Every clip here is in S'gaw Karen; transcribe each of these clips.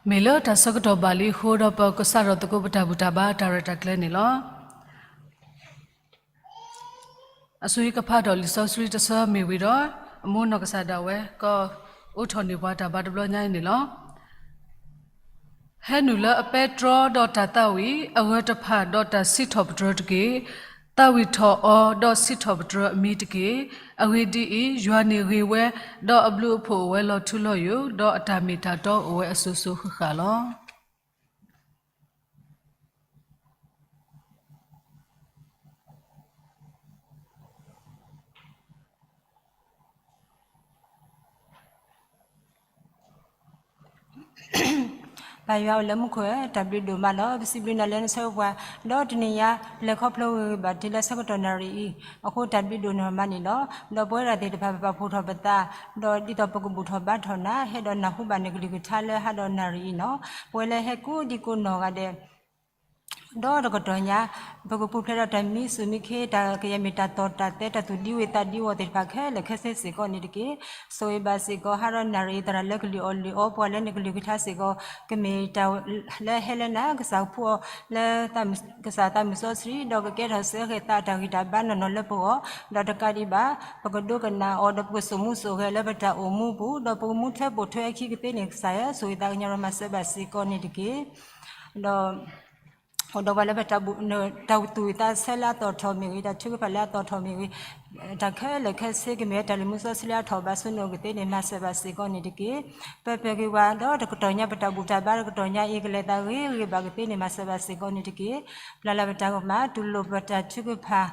မ့ၢ်လၢတၢ်ဆၢကတီၢ်ဘၣ်လံအဃိဒီး ပကစးထီၣ်သကိးပတၢ်ဘူၣ်တၢ်ဘါတၢ်ရဲၣ်တၢ်ကျဲၤန့ၣ်လီၤ. အဆိကဖးဒီးလံာ်စီဆှံတဆၢမ့ၢ်ဝံၤဒီး အမိၢ်နီၢ်ကစၢ်ဒၣ်ဝဲ ကအိးထီၣ်န့ၢ်ပှၤတၢ်ဘါတဘျီညါအံၤန့ၣ်လီၤ. ဟဲနုာ်လၢအပဲတြီဒီးတၢ်သးဝံၣ်, အဂၢၢ်တဖၣ်ဒီးတၢ်စံးထီၣ်ပတြၢၤတက့ၢ်. သးဝံၣ်ထီၣ်အီၤဒီးစံးထီၣ်ပတြၢၤအမံၤတက့ၢ်. အဂ့ၢ်ဒ်အံၤ, ယွၤန့ၣ်ဂ့ၤဝဲ, ဒီးအဘျုးအဖှိၣ်အိၣ်ဝဲလီၤထူလီၤယိာ်, ဒီးအတၢ်မ့ၢ်တၢ်တီအိၣ်ဝဲအစိၤစိၤဃၣ်ဃၣ်လီၤ. ပၢ်ယွၤအိၣ်လၢမူခိၣ်ဧၢ, တၢ်ဘျုးဒိၣ်မးလီၤ. ပစံးဘျုးနၤလၢနဆှၢပှၤ ဒီးတနံၤညါ ပလဲၤခီဖျိဂ့ၤဂ့ၤဘၣ်တုၤလၢဆၢကတီၢ်နၣ်ရံၣ်အံၤအဃိ တၢ်ဘျုးဒိၣ်န့ၢ်မးန့ၣ်လီၤ. ဒီးပဝဲဒၣ်သ့ၣ်တဖၣ် ပပာ်ဖှိၣ်ထီၣ်ပသး, ဒီးဒ်သိးပကဘူၣ်ထီၣ်ဘါထီၣ်နၤ, ဟဲဒီးနၢ်ဟူဘၣ်နကလုၢ်ကထါလၢဟါဒီးနၣ်ရံၣ်အံၤလီၤ. ပဝဲလၢဟဲကိးဒံကိးနီၢ်ဂၤဒဲး ဒီးတကတီၢ်ညါ ပကပူၤဖျဲးဒီးတၢ်မံစူၣ်မံခ့, တၢ်ကယဲၢ်မ့ၢ်တၢ်သီၣ်တၢ်သဲ, တၢ်သူၣ်ဒံဝုၤသးဒံဝီၤသ့ၣ်တဖၣ်ခဲလၢာ်ခဲဆ့စ့ၢ်ကီးန့ၣ်တက့ၢ်. ဆိၣ်ဂ့ၤဘၣ်စ့ၢ်ကီး ဟါဒီးနၣ်ရံၣ်အသရၣ်လၢကလုၢ်အီၣ်လုၢ်အီပှၤလၢနကလုၢ်ကထါစ့ၢ်ကီး, ကမ့ၢ်တၢ်လၢဟဲလၢနၤ, ကစၢ်ကဖှူအီၤလၢ ကစၢ်သးမုၢ်စီဆှံ, ဒီးကကဲထီၣ်စၢဃဲၤသးတၢ်ဂံၢ်တၢ်ဘါနီၢ်နီၢ်လၢပဂီၢ်, ဒီးတကးဒံးဘၣ် ပကဒိကနၣ်အီၤ ဒီးပကစိာ်မူစိာ်ဂဲၤလၢပတၢ်အိၣ်မူပူၤ, ဒီးပကမူထွဲပိာ်ထွဲအခံကသ့န့ၣ် ကစၢ်ဧၢ, ဆိၣ်ဂ့ၤသးကညီၤဒီးမၤစၢၤဘၣ်စ့ၢ်ကီးန့ၣ်တက့ၢ်. ဒီး အိၣ်ဒီးပှၤလၢပတၢ်သူၣ်ဝံၣ်သးဆၢလၢအသီၣ်ထီၣ်မ့ၢ်ဂ့ၤ, တၢ်ထုကဖၣ်လၢအသီၣ်ထီၣ်မ့ၢ်ဂ့ၤ, တၢ်ခဲလၢာ်ခဲဆ့ ကမ့ၢ်ဝဲတၢ်လုၢ်မူစီဆှံလၢအထီၣ်ဘးဆိနအိၣ်ကသ့န့ၣ် မၤစၢၤဘၣ်စ့ၢ်ကီးန့ၣ်တက့ၢ်. ပၢပၢၤက့ၤဝဲဒီးတကတီၢ်ညါ ပတၢ်ဘူၣ်တၢ်ဘါတကတီၢ်ညါအံၤ ကလဲၤသးဂ့ၤဂ့ၤဘၣ်ကသ့န့ၣ် မၤစၢၤဘၣ်စ့ၢ်ကီးန့ၣ်တက့ၢ်. ပျၢ်လၢပတၢ်ကမၣ်, တူၢ်လိာ်ပတၢ်ထုကဖၣ်,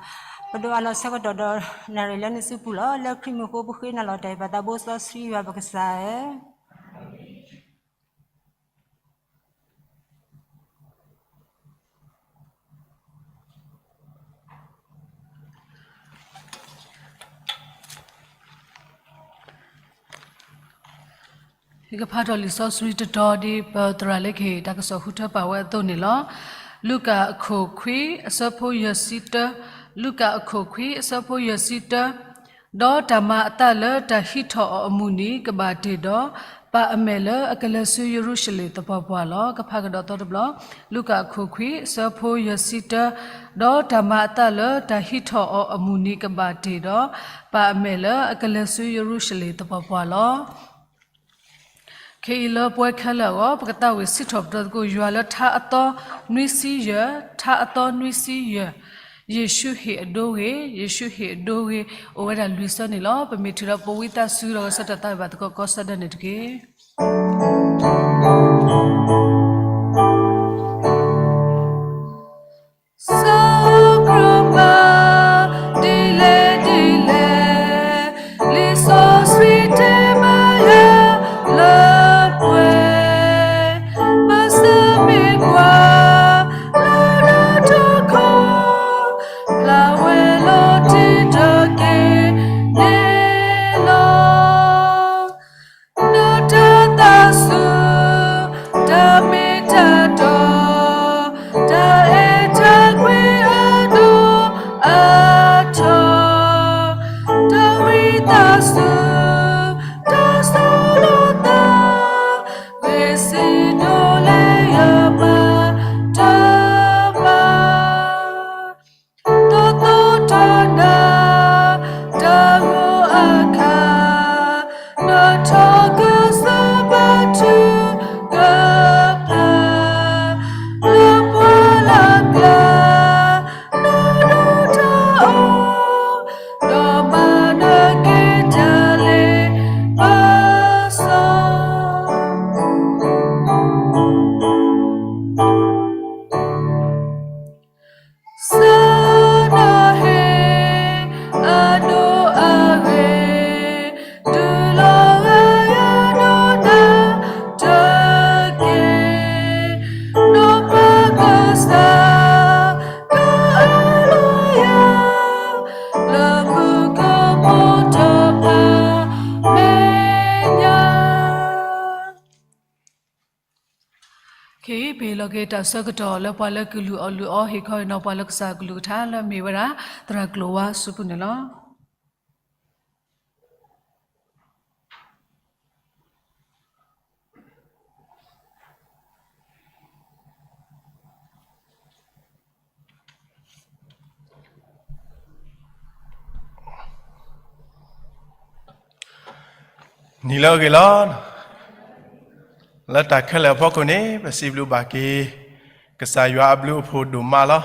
ပဒိးအးလီၤဆၢကတီၢ်ဒီးနၣ်ရံၣ်လၢနစုပူၤလီၤ. လၢခရံာ်မံၤအဃိပဃ့နၤလီၤတၢ်အုၣ်ဘၣ်သးဘိစီဆှံယွၤပကစၢ်ဧၢ. ယကဖးထီၣ်လံာ်စီဆှံတတီၤ ဒ်ပသရၣ်လၢကဟ့ၣ်တၢ်ကစီၣ်ဃုထၢပာ်ဝဲအသိးန့ၣ်လီၤ. လူၤကၣ်အခိၣ်ခွံ အဆၢဖိယဲၢ်ဆံတၢ, လူၤကၣ်အခိၣ်ခွံ အဆၢဖိယဲၢ်ဆံတၢ, ဒီးတၢ်မၤအသးလၢတၢ်ဟံးထီၣ်အီၤအမုၢ်နံၤကဘၣ်တ့ၢ်ဒီး ပၢ်အမဲာ်လၢအကလဲၤဆူယရူၤၡလ့ၣ်သပှၢ်ပှၢ်လီၤ. ကဖးကဒီးသီတဘျီ, လူၤကၣ်အခိၣ်ခွံ အဆၢဖိယဲၢ်ဆံတၢ, ဒီးတၢ်မၤအသးလၢတၢ်ဟံးထီၣ်အီၤအမုၢ်နံၤကဘၣ်တ့ၢ်ဒီး ပၢ်အမဲာ်လၢအကလဲၤဆူယရူၤၡလ့ၣ်သပှၢ်ပှၢ်လီၤ. ခဲအံၤလၢပဝဲခဲလၢာ်အဂီၢ် ပကသးဝံၣ်စံးထီၣ်ပတြၢၤသကိးယွၤလၢထါအသီနွံဆံယဲၢ်, ထါအသီနွံဆံယဲၢ်, ယ့ၣ်ၡူးဟ့ၣ်အဒိဂ့ၤ, ယ့ၣ်ၡူးဟ့ၣ်အဒိဂ့ၤ, အိၣ်ဝဲဒၣ်လွံၢ်ဆၢန့ၣ်လီၤ. ပမ့ၢ်ထုးဒီးပဝံသးစူၤဒီးဂဲၤဆၢထၢၣ်သးဝံၣ်ဘၣ်သကိးကိးဆၢဒၢန့ၣ်တက့ၢ်. စၢ်ဧၢ ကြၢးမၤဒ်လဲၣ်ဒ်လဲၣ်, လံာ်စီဆှံတဲမၤယၤလၢပှဲၤ, မၤစၢၤမ့ၢ်ကွၢ်လၢနထီၣ်ခီ, ဖျါဝဲလီၤတံၢ်တက့ၢ်န့ၣ်လီၤ. နတၢ်သးစူၤ တၢ်မ့ၢ်တၢ်တီ, တၢ်အဲၣ်တၢ်ကွံအဒိၣ်အထီ, တၢ်ဝံသးစူၤ တၢ်ဆီၣ်လီၤသး, ဂ့ၤစံးဒိၣ်လၢယမၤတၢ်မၤ တီတီတနၤ တၢ်ဂိၢ်အခါ, နထီၣ်ကစီၣ်ဘါထုကဖၣ်, လၢပှၢ်လၢ်ကျါ နဒိၣ်တၢ်အီၣ်, ဒီးမၤနၢၤက့ၤတၢ်လ့ပစီ စၢ်နဟ့ၣ်အဒိအဂ့ၤ, တုၤလီၤဂာ်ယၤဒီးနၤတက့ၢ်, နီၢ်ပၢ်ကစၢ် ကအၢၣ်လီၤယၤ, လၢမူခိၣ်မူတီၢ်ဖးမဲာ်ညါ ခဲအံၤ ပဟ့ၣ်လီၤက့ၤတၢ်ဆၢကတီၢ်လၢပှၤလၢကလုၢ်အီၣ်လုၢ်အီ ဟ့ၣ်ခီဟ့ၣ်နီၤပှၤလၢကစၢ်ကလုၢ်ကထါလၢမ့ၢ်ဝဲဒၣ် သရၣ်ကျိၤဝါစုပူၤန့ၣ်လီၤ. နံၤလၢအဂ့ၤလီၤ. လၢတၢ်ခဲလၢာ်အဖီခိၣ်န့ၣ် ပစံးဘျုးဘၣ်က့ၤ ကစၢ်ယွၤအဘျုးအဖှိၣ်ဒိၣ်မးလီၤ.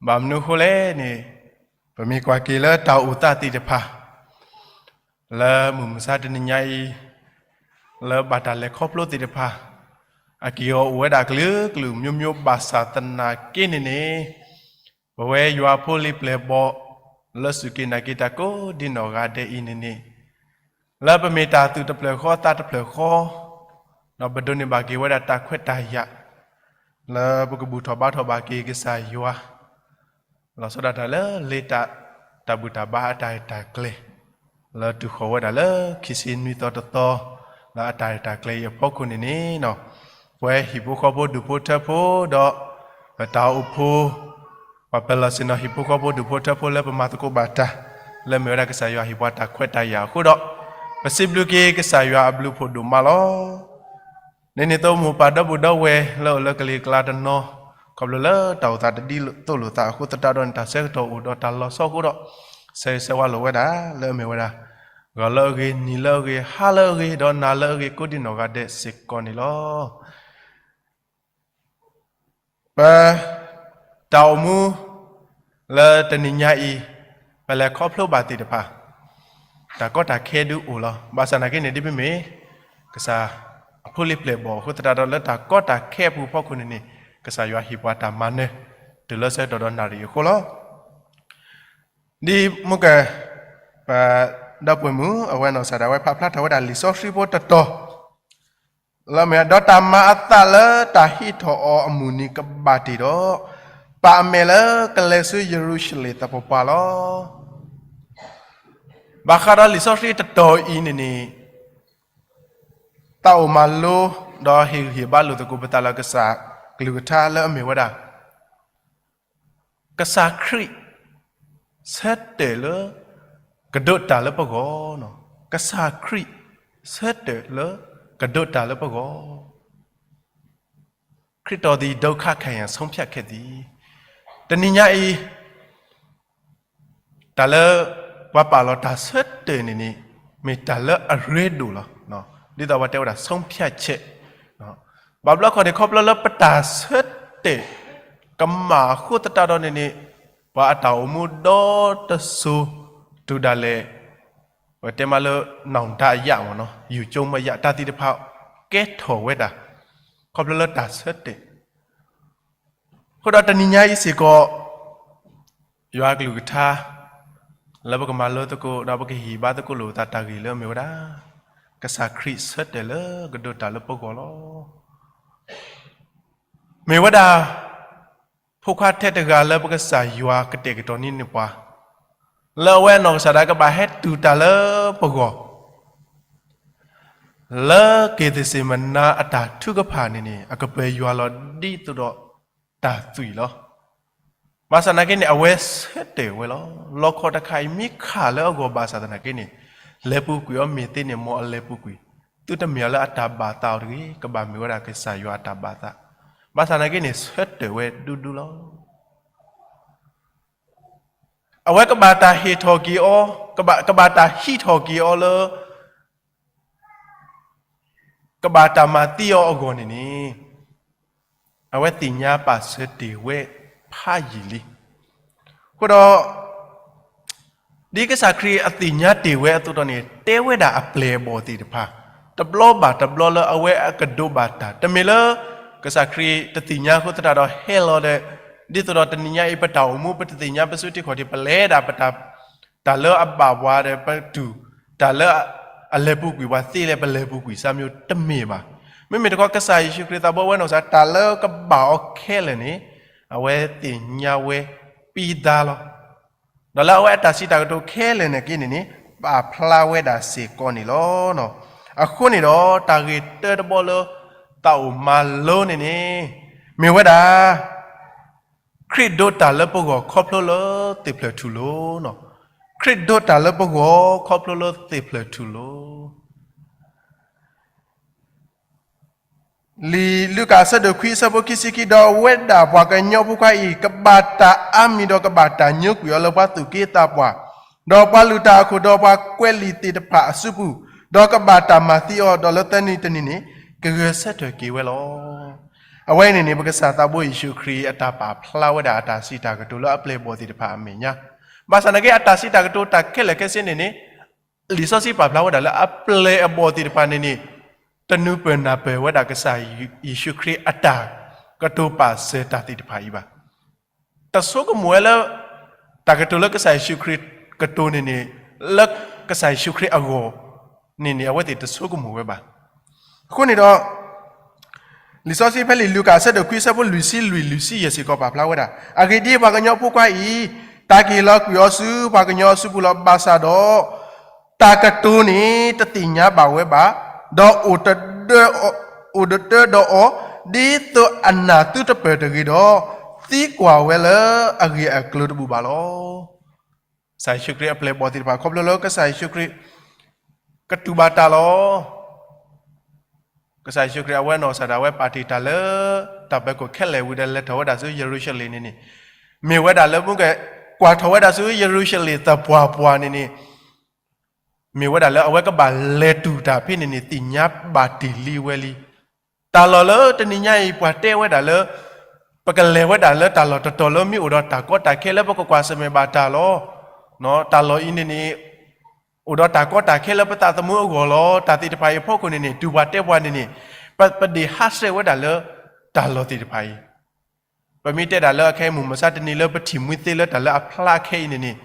ဘၣ်မနုၤအဃိလဲၣ်န့ၣ် ပမ့ၢ်ကွၢ်က့ၤလၢတၢ်အိၣ်သးသ့ၣ်တဖၣ် လၢမုၢ်မဆါတနံၤညါအံၤ လၢဘၣ်တၢ်လဲၤခီဖျိသ့ၣ်တဖၣ် အက့ၢ်အီၤအိၣ်ဝဲဒၣ်ကလုာ်ကလုာ်မျိုးမျိုး ဘၣ်ဆၣ်သနာ်က့န့ၣ်န့ၣ် ပဝဲယွၤဖိလံၤပျဲၢ်ဘီၣ် လၢစူၢ်က့ၤနာ်က့ၤတၢ်ကိးဒ်နီၢ်ဂၤဒဲးအံၤန့ၣ်န့ၣ် လၢပမ့ၢ်တၢ်သူၣ်တဖျၢၣ်ဃီသးတဖျၢၣ်ဃီ ဒီးပဒိးန့ၢ်ဘၣ်က့ၤဝဲဒၣ်တၢ်ခွဲးတၢ်ယာ် လၢပကဘူၣ်ထီၣ်ဘါထီၣ်ဘၣ်က့ၤကစၢ်ယွၤ လီၤဆီဒၣ်တၢ်လၢလ့တၢ် တၢ်ဘူၣ်တၢ်ဘါအတၢ်ရဲၣ်တၢ်ကျဲၤ လၢတုၤဃီၤဝဲဒၣ်လၢခံဆံနွံသီတသီ လၢအတၢ်ရဲၣ်တၢ်ကျဲၤအံၤအဖီခိၣ်န့ၣ်န့ၣ် ပဝဲဟံၣ်ဖိဃီဖိဒူၣ်ဖိထၢဖိဒီး ပတၢ်အိၣ်ဖှိၣ် ပှၤပၢၤလီၢ်ဆ့ၣ်နီၤဟံၣ်ဖိဃီဖိဒူၣ်ဖိထၢဖိလၢပမၤသကိးဘၣ်တၢ် လၢအမ့ၢ်ဝဲဒၣ်ကစၢ်ယွၤဟ့ၣ်ပှၤတၢ်ခွဲးတၢ်ယာ်အဃိဒီး ပစံးဘျုးက့ၤကစၢ်ယွၤအဘျုးအဖှိၣ်ဒိၣ်မးလီၤ. ဒ်န့ၣ်အသိးမိၢ်ပၢ်ဒီပုၢ်ဒီဝဲၢ်လၢအိၣ်လၢကလံၤကျါတနီၤ ခီဖျိလၢတၢ်အိၣ်သးတဒ်သိးလိာ်သးအဃိသတးဒီးန့ၣ် တၢ်ဆၢကတီၢ်အိၣ်ဒီးတၢ်လီၤဆီအဃိဒီး ဆၢဂ့ၤဆၢဝါလိာ်ဝဲဒၣ် လၢအမ့ၢ်ဝဲဒၣ် ဂီၤလၢအဂ့ၤ နံၤလၢအဂ့ၤ ဟါလၢအဂ့ၤ ဒီးနၤလၢအဂ့ၤ ကိးဒ်နီၢ်ဂၤဒဲးစ့ၢ်ကီးန့ၣ်လီၤ. ပ တၢ်အိၣ်မူ လၢတနံၤညါအံၤ ပလဲၤခီဖျိဘၣ်သ့ၣ်တဖၣ် တၢ်ကီတၢ်ခဲဒုးအိၣ်လီၤ. ဘၣ်ဆၣ်သနာ်က့န့ၣ် ဒ်ပမ့ၢ် ကစၢ်အဖိလံၤပျဲၢ်ဘီၣ်အဃိသတးဒီး လၢတၢ်ကီတၢ်ခဲအပူၤဖီခိၣ်န့ၣ်န့ၣ် ကစၢ်ယွၤဟ့ၣ်ပှၤတၢ်မၤနၢၤ တုၤလၢဆၢကတီၢ်ဒီးနၣ်ရံၣ်အဃိလီၤ. ဒ်မုၢ်က ပ ဒီပုၢ်ဝဲၢ်မုၣ် အဝဲနီၢ်ကစၢ်ဒၣ်ဝဲဖးဖျါထီၣ်ဝဲဒၣ်လံာ်စီဆှံဖိတတီၤ လၢအမ့ၢ် ဒီးတၢ်မၤအသးလၢတၢ်ဟံးထီၣ်အီၤအမုၢ်နံၤကဘၣ်တ့ၢ်ဒီး ပာ်အမဲာ်လၢကလဲၤဆူယရူၤၡလ့ၣ်သပှၢ်ပှၢ်လီၤ. ဘၣ်ဃးဒီးလံာ်စီဆှံတတီၤအံၤန့ၣ်န့ၣ် သးအိၣ်မၤလိ ဒီးဟ့ၣ်ဂံၢ်ဟ့ၣ်ဘါလိာ်သကိးပသးလၢကစၢ်ကလုၢ်ကထါလၢအမ့ၢ်ဝဲဒၣ် ကစၢ်ခရံာ် ဆၢတဲာ်လၢ ကဒိးတၢ်လၢပဂီၢ်, ကစၢ်ခရံာ် ဆၢတဲာ်လၢ ကဒိးတၢ်လၢပဂီၢ်, ခရစ်တော်သည် ဒုက္ခခံရန် ဆုံးဖြတ်ခဲ့သည်. တနံၤညါအံၤ တၢ်လၢ ပှၤပာ်လီၤတၢ်ဆၢတဲာ်န့ၣ်န့ၣ် မ့ၢ်တၢ်လၢအရ့ဒိၣ်လီၤ. ဒ်သိးပှၤတဲဝဲဒၣ် ဆုံးဖြတ်ချက် ဘၣ်ဘျီခီန့ၣ် ခီဖျိလၢပတၢ်ဆၢတဲာ် ကမၣ်အဃိသတးဒီးန့ၣ်န့ၣ် ပှၤအတၢ်အိၣ်မူဒီတစိၤ တုၤဒၣ်လဲာ် ပတဲမးလၢ နောင်တအရပ်မ့ၢ်နီၤ ယူကျုံးမ့ၢ်ယၤ တၢ်သ့ၣ်တဖၣ် ကဲထီၣ်ဝဲဒၣ် ခီဖျိလၢတၢ်ဆၢတဲာ် အဃိဒီးတနံၤညါအံၤစ့ၢ်ကီး ယွၤကလုၢ်ကထါ လၢပကမၤလိသကိး ဒီးပကဟ့ၣ်ဘါသကိးလိာ်ပသးတၢ်ဂ့ၢ်လၢအမ့ၢ်ဝဲဒၣ် ကစၢ်ခရံာ်ဆၢတဲာ်လၢကဒိးတၢ်လၢပဂီၢ်လီၤ. မ့ၢ်ဝဲဒၣ် ဖိခွါထဲတဂၤလၢပကစၢ်ယွၤကတဲာ်ကတီၤန့ၢ်န့ၢ်ပှၤ လၢအဝဲအနီၢ်ကစၢ်ဒၣ်ကဘၣ်ဟဲတူၢ်တၢ်လၢပဂီၢ် လၢက့ၤသ့ၣ်စ့ၣ်မနါအတၢ်ထုကဖၣ်န့ၣ်န့ၣ် အကပၢၤယွၤလီၤဒ်သိးဒီးတၢ်သွံၣ်လီၤ. ဘၣ်ဆၣ်သနာ်က့န့ၣ် အဝဲဆၢတဲာ်ဝဲလီၤ. လီခီတခါအံၤ မ့ၢ်ခးလၢအဂီၢ်ဘၣ်ဆၣ်သနာ်က့န့ၣ် လဲၤပူၤကွံာ်အီၤမ့ၢ်သ့န့ၣ် မ်အလဲၤပူၤကွံာ် သုတမ့ၢ်အီၤလၢအတၢ်ဘၣ်သးအီၤတဂ့ၤ, ကဘၣ်မ့ၢ်ဝဲဒၣ်ကစၢ်ယွၤအတၢ်ဘၣ်သး. ဘၣ်ဆၣ်သနာ်က့န့ၣ် ဆၢတဲာ်ဝဲဒူဒူလီၤ. အဝဲကဘၣ်တၢ်ဟ့ၣ်ထီၣ်က့ၤအီၤ, ကဘၣ်, ကဘၣ်တၢ်ဟံးထီၣ်က့ၤအီၤလၢ ကဘၣ်တၢ်မၤသံအီၤအဂီၢ်န့ၣ်န့ၣ် အဝဲသ့ၣ်ညါပာ်ဆၢတ့ၢ်ဝဲဖးယံာ်လံ. အဃိဒီး ဒ်ကစၢ်ခရံာ်အသ့ၣ်ညါတ့ၢ်ဝဲအသိးဒီးန့ၣ် တဲဝဲဒၣ်အပျဲၢ်အဘီၣ်သ့ၣ်တဖၣ် တဘျီဘၣ်တဘျီလၢအဝဲအကဒိးဘၣ်တၢ် တမ့ၢ်လၢ ကစၢ်ခရံာ်တသ့ၣ်ညါအဃိသတးဒီးဟဲလီၤဒီး ဒ်သိးဒီးတနံၤညါအံၤ ပတၢ်အိၣ်မူပတသ့ၣ်ညါပစုတံၢ်ခီၣ်ထံး ပလဲၤဒၣ်ပတၢ် တၢ်လၢအဘၣ်ပှၤဒီး ပတူၢ် တၢ်လၢအလဲၤပူၤကွံာ်ပှၤသ့လဲၣ် ပလဲၤပူၤကွံာ်စၢ်မံၤတမ့ၢ်ဘၣ်. မ့မ့ၢ်တခီ ကစၢ်ယ့ၣ်ၡူးခရံာ်သးဘိဝဲနီၢ်ကစၢ် တၢ်လၢကဘၣ်အီၤခဲလၢာ်န့ၣ် အဝဲသ့ၣ်ညါဝဲပံသါလီၤ. ဒီးလၢအဝဲအတၢ်စံးတၢ်ကတိၤခဲလၢာ်န့ၣ်က့န့ၣ်န့ၣ် ပာ်ဖျါဝဲဒၣ်စ့ၢ်ကီးန့ၣ်လီၤ. အဃိန့ၣ်ဒီး တၢ်ဂ့ၢ်တၢတဘီလၢ သးအိၣ်မၤလိန့ၣ်န့ၣ် မ့ၢ်ဝဲဒၣ် ခရံာ်ဒိးတၢ်လၢပဂီၢ်ခီဖျိလၢသ့ၣ်ဖျၢၣ်ထူၣ်လိၤ. ခရံာ်ဒိးတၢ်လၢပဂီၢ်ခီဖျိလၢသ့ၣ်ဖျၢၣ်ထူၣ်လိၤ. လံာ်လူၤကၣ်အဆၢဒိၣ်ခွံအဆၢဖိခံဆံခံ ဒီးအဝဲဒၣ်ပှၤကညီဖိခွါအံၤ ကဘၣ်တၢ်အါမံၤဒီးကဘၣ်တၢ်ညိကွံာ်အီၤလၢပှၤသူၣ်က့သးပှၢ်, ဒီးပှၤလုၢ်တၢ်အခိၣ်ဒီးပှၤကွဲးလံာ်သ့ၣ်တဖၣ်အစုပူၤ, ဒီးကဘၣ်တၢ်မၤသံအီၤ, ဒီးလၢသၢနံၤတနံၤန့ၣ် ကဂဲၤဆၢထၢၣ်က့ၤဝဲလီၤ. အဝဲအံၤန့ၣ်န့ၣ် ပကစၢ်သးဘိယ့ၣ်ၡူးခရံာ်အတၢ်ပာ်ဖျါဝဲဒၣ်အတၢ်စံးတၢ်ကတိၤလၢအပျဲၢ်အဘီၣ်သ့ၣ်တဖၣ်အမဲာ်ညါ, ဘၣ်ဆၣ်သနာ်က့ အတၢ်စံးတၢ်ကတိၤတၢ်ခဲလၢာ်ခဲဆ့န့ၣ်န့ၣ် လံာ်စီဆှံပာ်ဖျါဝဲဒၣ်လၢအပျဲၢ်အဘီၣ်သ့ၣ်တဖၣ်န့ၣ်န့ၣ် တနုာ်ပၢၢ်နၢ်ပၢၢ်ဝဲဒၣ်ကစၢ်ယ့ၣ်ၡူးခရံာ်အတၢ်ကတိၤပာ်စၢၤတၢ်သ့ၣ်တဖၣ်အံၤဘၣ်. တဆိကမိၣ်ဝဲလၢ တၢ်ကတိၤလၢကစၢ်ယ့ၣ်ၡူးခရံာ်ကတိၤန့ၣ်န့ၣ် လၢကစၢ်ယ့ၣ်ၡူးခရံာ်အဂီၢ်န့ၣ်န့ၣ် အဝဲသ့ၣ်တဆိကမိၣ်ဝဲဘၣ်. အဃိန့ၣ်ဒီး လံာ်စီဆှံဖဲလံာ်လူၤကၣ်အဆၢဒိၣ်ခွံအဆၢဖိလွံၢ်ဆံလွံၢ်လွံၢ်ဆံယဲၢ်စ့ၢ်ကီးပာ်ဖျါဝဲဒၣ်, အဂ့ၢ်ဒ်အံၤ, ပှၤကညီဖိခွါအံၤ တၢ်ကဟ့ၣ်လီၤကွံာ်အီၤဆူပှၤကညီအစုပူၤလီၤ. ဘၣ်ဆၣ်ဒီး တၢ်ကတိၤန့ၣ်တသ့ၣ်ညါဘၣ်ဝဲဘၣ်, ဒီးအိၣ်တဒၢအီၤ, အိၣ်တတၢဒီးအီၤ, ဒ်သိးအနၢ်သုတပၢၢ်တဂ့ၤဒီး, သံကွၢ်ဝဲလၢအဂ့ၢ်အကျိၤတဘူၣ်ဘၣ်လီၤ. ကစၢ်ယ့ၣ်ၡူးခရံာ်အပျဲၢ်အဘီၣ်သ့ၣ်တဖၣ် ခီဖျိလၢကစၢ်ယ့ၣ်ၡူးခရံာ် ကတူၢ်ဘၣ်တၢ်လီၤ. ကစၢ်ယ့ၣ်ၡူးခရံာ်အဝဲနီၢ်ကစၢ်ဒၣ်ဝဲပာ်တ့ၢ်တၢ်လၢ တၢ်ပၢၤခိၣ်ခဲလၢာ်ဝံၤဒီးလဲၤထီၣ်ဝဲဒၣ်ဆူယရူၤၡလ့ၣ်န့ၣ်န့ၣ်, မ့ၢ်ဝဲဒၣ်လၢမူကဲ ကွၢ်ထီၣ်ဝဲဒၣ်ဆူယရူၤၡလ့ၣ်သပှၢ်ပှၢ်န့ၣ်န့ၣ် မ့ၢ်ဝဲဒၣ်လၢအဝဲကဘၣ်လဲၤတူၢ်တၢ်ဖဲန့ၣ်န့ၣ် သ့ၣ်ညါဘၣ်တ့ၢ်လံဝဲလံ. တၢ်လီၢ်လၢတနံၤညါအံၤပှၤတဲဝဲဒၣ်လၢ ပကလဲၤဝဲဒၣ်လၢတၢ်လီၢ်တတီၤလၢမ့ၢ်အိၣ်ဒီးတၢ်ကီတၢ်ခဲလၢပကကွၢ်ဆၢၣ်မဲာ်ဘၣ်တၢ်လီၤ. တၢ်လီၢ်အံၤန့ၣ်န့ၣ် အိၣ်ဒီးတၢ်ကီတၢ်ခဲလၢပသးသမူအဂီၢ်လီၤ. တၢ်သ့ၣ်တဖၣ်အံၤအဖီခိၣ်န့ၣ်န့ၣ် တူၢ်ပှၤတဲပှၤန့ၣ်န့ၣ် ပ, ပဒ့ၣ်ဟးဆှဲးဝဲဒၣ်လၢတၢ်လီၢ်သ့ၣ်တဖၣ်အံၤ ပမ့ၢ်တဲဒၣ်လၢအခဲအံၤ မုၢ်မဆါတနံၤလၢပထံၣ်မှံသ့လၢတၢ်လၢအဖျါခဲအံၤန့ၣ်န့ၣ်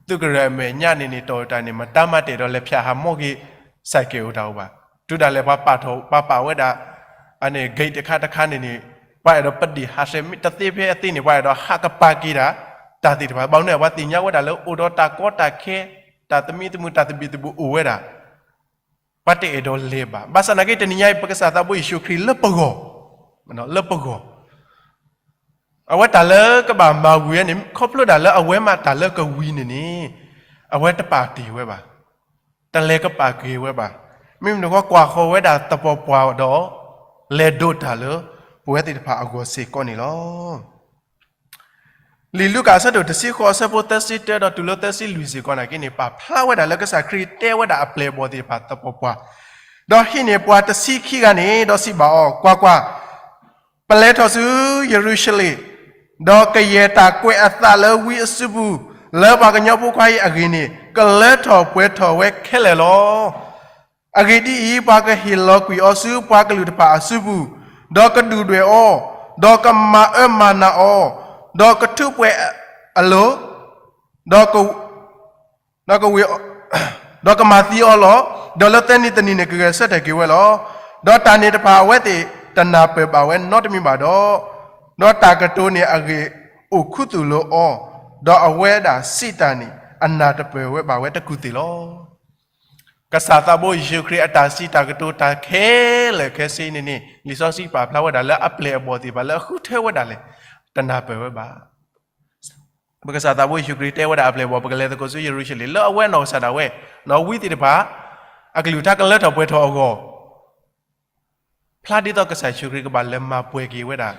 သုးကရၢၢ်အမဲာ်ညါန့ၣ်န့ၣ် တီၢ်တၢ်န့ၣ် မတၤမၤတအဲၣ်ဒိးလဲၤဖၠးဟးမီၢ်က့ၤ စဲးကဲး အိၣ်တၢ်အိၣ်ဘၣ်. တုၤဒၣ်လဲာ်ပှၤပာ်ထီၣ် ပှၤပာ်ဝဲဒၣ် အန့ၣ် gate တခါတခါန့ၣ်န့ၣ် ပှၤအဲၣ်ဒိးပဒ့ၣ်ဟးဆှဲး မ့ၢ်တသ့ဖဲအသ့န့ၣ် ပှၤအဲၣ်ဒိးဟးကပၤက့ၤဒၣ် တၢ်သ့ၣ်တဖၣ် ဘၣ်မနုၤ ပှၤသ့ၣ်ညါဝဲဒၣ်လၢအိၣ်ဒီးတၢ်ကီတၢ်ခဲ တၢ်သမံသမိး တၢ်သဘံၣ်သဘုၣ်အိၣ်ဝဲဒၣ် ပှၤတအဲၣ်ဒိးလဲၤဘၣ်. ဘၣ်ဆၣ်သနာ်က့ တနံၤညါအံၤ ပကစၢ်သးဘိယ့ၣ်ၡူးခရံာ်လၢပဂီၢ်, လၢပဂီၢ် အဝဲတၢ်လၢကဘၣ်မၤဝံၤဝဲန့ၣ် ခီဖျိဒၣ်လၢအဝဲမးတၢ်လၢကဝံၤန့ၣ်န့ၣ် အဝဲတပာ်တ့ၢ်ဝဲဘၣ်, တလဲၤကပာ်က့ၤဝဲဘၣ်. မ့မ့ၢ်တခီ ကွၢ်ဃီၤဝဲဒၣ်သပှၢ်ပှၢ်ဒီး လဲၤဒိးတၢ်လၢပဝဲသ့ၣ်တဖၣ်အဂီၢ်စ့ၢ်ကီးန့ၣ်လီၤ. လံာ်လူၤကၣ်အဆၢဒိၣ်တဆံဃိးအဆၢဖိသၢဆံတၢဒီးတုၤလၢသၢဆံလွံၢ်စ့ၢ်ကီးနာ်က့န့ၣ် ပာ်ဖျါဝဲဒၣ်လၢကစၢ်ခရံာ်တဲဝဲဒၣ်အပျဲၢ်အဘီၣ်သ့ၣ်တဖၣ်သပှၢ်ပှၢ်, ဒီးဟံးန့ၢ်ပှၤတဆံခံဂၤန့ၣ် ဒီးစံးဘၣ်အီၤ, ကွၢ်ကွၢ်, ပလဲၤထီၣ်ဆူယရူၤၡလ့ၣ်, ဒီးကယဲၢ်တၢ်ကွဲးအသးလၢဝံအစုပူၤ, လၢပှၤကညီဖိခွါအံၤအဂ့ၢ်န့ၣ် ကလၢထီၣ်ပှဲၤထီၣ်ဝဲခဲလၢာ်လီၤ. အဂ့ၢ်ဒ်အံၤ, ပှၤကဟ့ၣ်လီၤကွံာ်အီၤဆူပှၤကလုာ်တဖၣ်အစုပူၤ, ဒီးကဒုၣ်ဒွဲၣ်အီၤ, ဒီးကမၤအၢမၤနးအီၤ, ဒီးကထူးပှဲၤအလိၤ, ဒီးကဝံၤ, ဒီးကမၤသံအီၤလီၤ. ဒီးလၢသၢနံၤတနံၤန့ၣ် ကဂဲၤဆၢထၢၣ်က့ၤဝဲလီၤ. ဒီးတၢ်န့ၣ်တဖၣ်အဝဲသ့ၣ်တနၢ်ပၢၢ်ဘၣ်ဝဲနီတမံၤဘၣ်ဒီး, ဒီးတၢ်ကတိၤန့ၣ်အဂ့ၢ်အိၣ်ခူသူၣ်လၢအီၤ, ဒီးအဝဲဒၣ်စံးတၢ်န့ၣ် အနၢ်တပၢၢ်ဝဲဘၣ်ဝဲတကူၣ်သ့ၣ်လီၤ. ကစၢ်သးဘိယ့ၣ်ၡူးခရံာ်အတၢ်စံးတၢ်ကတိၤတၢ်ခဲလၢာ်ခဲဆ့န့ၣ်န့ၣ် လံာ်စီဆှံပာ်ဖျါဝဲဒၣ်လၢအပျဲၢ်အဘီၣ်သ့ၣ်တဖၣ်လၢအဃုထၢဝဲဒၣ်လဲာ် တနၢ်ပၢၢ်ဝဲဘၣ်. ပကစၢ်သးဘိယ့ၣ်ၡူးခရံာ်တဲဝဲဒၣ်အပျဲၢ်အဘီၣ် ပကလဲၤသကိးဆူယရူၤၡလ့ၣ် လၢအဝဲနီၢ်ကစၢ်ဒၣ်ဝဲ, နီၢ်ဝံသ့ၣ်တဖၣ် အကလုၢ်ကထါကလၢထီၣ်ပှဲၤထီၣ်အဂီၢ် ဖျါဒ်သိးကစၢ်ယ့ၣ်ၡူးခရံာ်ကဘၣ်လဲၤမၤပှဲၤက့ၤဝဲဒၣ်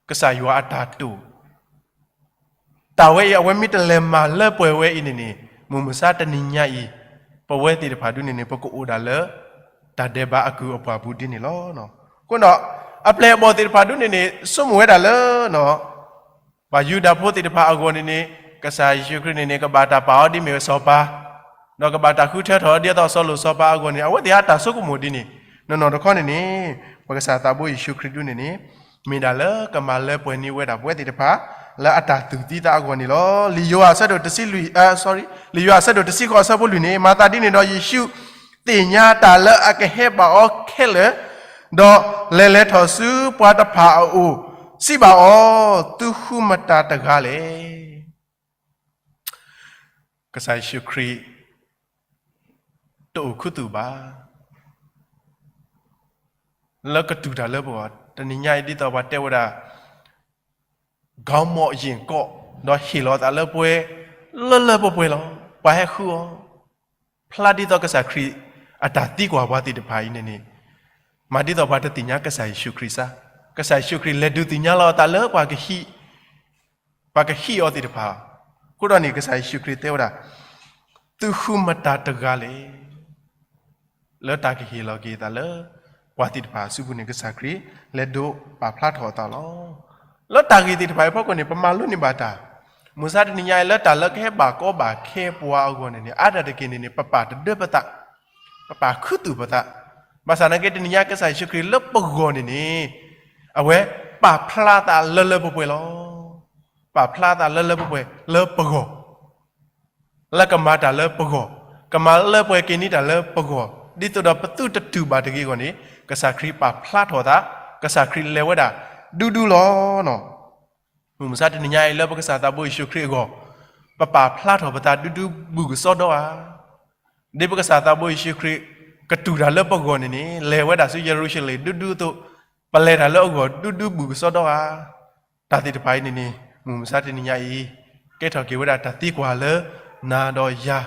ကစၢ်ယွၤအတၢ်တိာ် တၢ်ဝဲအံၤ အဝဲမ့ၢ်တလဲၤမၤလၢပှဲၤဝဲအံၤန့ၣ်န့ၣ် မုၢ်မဆါတနံၤညါအံၤ ပဝဲသ့ၣ်တဖၣ်ဒ်န့ၣ်န့ၣ် ပကအိၣ်ဒၣ်လၢ တၢ်ဒဲးဘးအကုၢ်အပှၢ်ပူၤဒ်န့ၣ်လီၤ. အဃိဒီး အပျဲၢ်အဘီၣ်သ့ၣ်တဖၣ်ဒ်န့ၣ်န့ၣ် ဆိကမိၣ်ဝဲဒၣ်လၢ ပှၤယူဒၤဖိသ့ၣ်တဖၣ်အဂီၢ်န့ၣ်န့ၣ် ကစၢ်ယ့ၣ်ၡူးခရံာ်န့ၣ်န့ၣ် ကဘၣ်တၢ်ပာ်အီၤဒ်မ့ၢ်စီၤပၤ, ဒီးကဘၣ်တၢ်ဃုထၢထီၣ်ဒ်သိးစီၤလိာ်စီၤပၤအဂီၢ်န့ၣ် အဝဲသ့ၣ်အတၢ်ဆိကမိၣ်ဒ်န့ၣ်, နီၢ်နီၢ်တခီန့ၣ်န့ၣ် ပကစၢ်သးဘိယ့ၣ်ၡူးခရံာ်ဒ်န့ၣ်န့ၣ် မ့ၢ်ဒၣ်လၢကမၤလၢပှဲၤန့ၢ်ဝဲဒၣ်ပဝဲသ့ၣ်တဖၣ် လၢအတၢ်သူၣ်သံသးအဂီၢ်န့ၣ်လီၤ. လံာ်ယိၤဟၣ်အဆၢဒိၣ်တဆံလွံၢ်, လံာ်ယိၤဟၣ်အဆၢဒိၣ်တဆံဃိးအဆၢဖိလွံၢ်န့ၣ် မၤသးဒ်န့ၣ်ဒီး ယ့ၣ်ၡူးသ့ၣ်ညါတၢ်လၢအကဟဲဘၣ်အီၤခဲလၢာ်, ဒီးလဲၤလဲၤထီၣ်ဆူပှၤတဖၣ်အအိၣ်, စံးဘၣ်အီၤ, သုဃုမတၤတဂၤလဲၣ်. ကစၢ်ယ့ၣ်ၡူးခရံာ် တအိၣ်ခူသူၣ်ဘၣ် လၢကတူၢ်တၢ်လၢပဂီၢ်, တနံၤညါအံၤဒ်သိးပှၤတဲဝဲဒၣ် ခေါင်းမော့ရင်ကော့, ဒီးဟ့ၣ်လီၤသးလၢပှဲၤ လၢလၢပှဲၤပှဲၤလီၤ. ပှၤဟဲဃုအီၤ, ဖျါဒ်သိးကစၢ်ခရံာ်အတၢ်သံကွၢ်ပှၤသ့ၣ်တဖၣ်အံၤန့ၣ်န့ၣ်, မၤဒ်သိးပှၤတသ့ၣ်ညါကစၢ်ယ့ၣ်ၡူးခရံာ်စါ, ကစၢ်ယ့ၣ်ၡူးခရံာ်လဲၤဒုးသ့ၣ်ညါလီၤအသးလၢပှၤကဟံး, ပှၤကဟံးအီၤသ့ၣ်တဖၣ်, အဃိဒီးန့ၣ် ကစၢ်ယ့ၣ်ၡူးခရံာ်တဲဝဲဒၣ်, သုဃုမတၤတဂၤလဲၣ်. လၢတၢ်ကဟ့ၣ်လီၤက့ၤအသးလၢ ပှၤသ့ၣ်တဖၣ်အစုပူၤန့ၣ် ကစၢ်ခရံာ်လဲၤဒိးပာ်ဖျါထီၣ်အသးလီၤ. လၢတၢ်ဂ့ၢ်သ့ၣ်တဖၣ်အံၤအဖီခိၣ်န့ၣ် ပမၤလိန့ၢ်ဘၣ်တၢ်, မုၢ်မဆါတနံၤညါအံၤ လၢတၢ်လၢကဟဲဘၣ်ကီဘၣ်ခဲပှၤအဂီၢ်န့ၣ်န့ၣ် အါဒၣ်တက့ၢ်န့ၣ်န့ၣ် ပပာ်တဒၢပသး, ပပာ်ခူသူၣ်ပသး, ဘၣ်ဆၣ်သနာ်က့ တနံၤညါကစၢ်ယ့ၣ်ၡူးခရံာ်လၢပဂီၢ်န့ၣ်န့ၣ် အဝဲပာ်ဖျါသးလၢလၢပှဲၤပှဲၤလီၤ. ပာ်ဖျါသးလၢလၢပှဲၤပှဲၤလၢပဂီၢ် လၢကမၤတၢ်လၢပဂီၢ်, ကမၤလၢပှဲၤက့ၤန့ၢ်တၢ်လၢပဂီၢ်, ဒ်သိးဒီးပသုတတူၢ်ဘၣ်တဂ့ၤအဂီၢ်န့ၣ် ကစၢ်ခရံာ်ပာ်ဖျါထီၣ်သး, ကစၢ်ခရံာ်လဲၤဝဲဒၣ်ဒူဒူလီၤ. မုၢ်မဆါတနံၤညါအံၤ လၢပကစၢ်သးဘိယ့ၣ်ၡူးခရံာ်အဂီၢ်, ပပာ်ဖျါထီၣ်ပသးဒူဒူဘူးကစီဒီဧါ. ဒ်ပကစၢ်သးဘိယ့ၣ်ၡူးခရံာ် ကတူၢ်တၢ်လၢပဂီၢ်န့ၣ်န့ၣ် လဲၤဝဲဒၣ်ဆူယရူၤၡလ့ၣ်ဒူဒူအသိး, ပလဲၤတၢ်လၢအဂီၢ်ဒူဒူဘူးကစီဒီဧါ. တၢ်သ့ၣ်တဖၣ်အံၤန့ၣ်န့ၣ် မုၢ်မဆါတနံၤညါအံၤ ကဲထီၣ်က့ၤဝဲဒၣ်တၢ်သံကွၢ်လၢနၤဒီးယၤ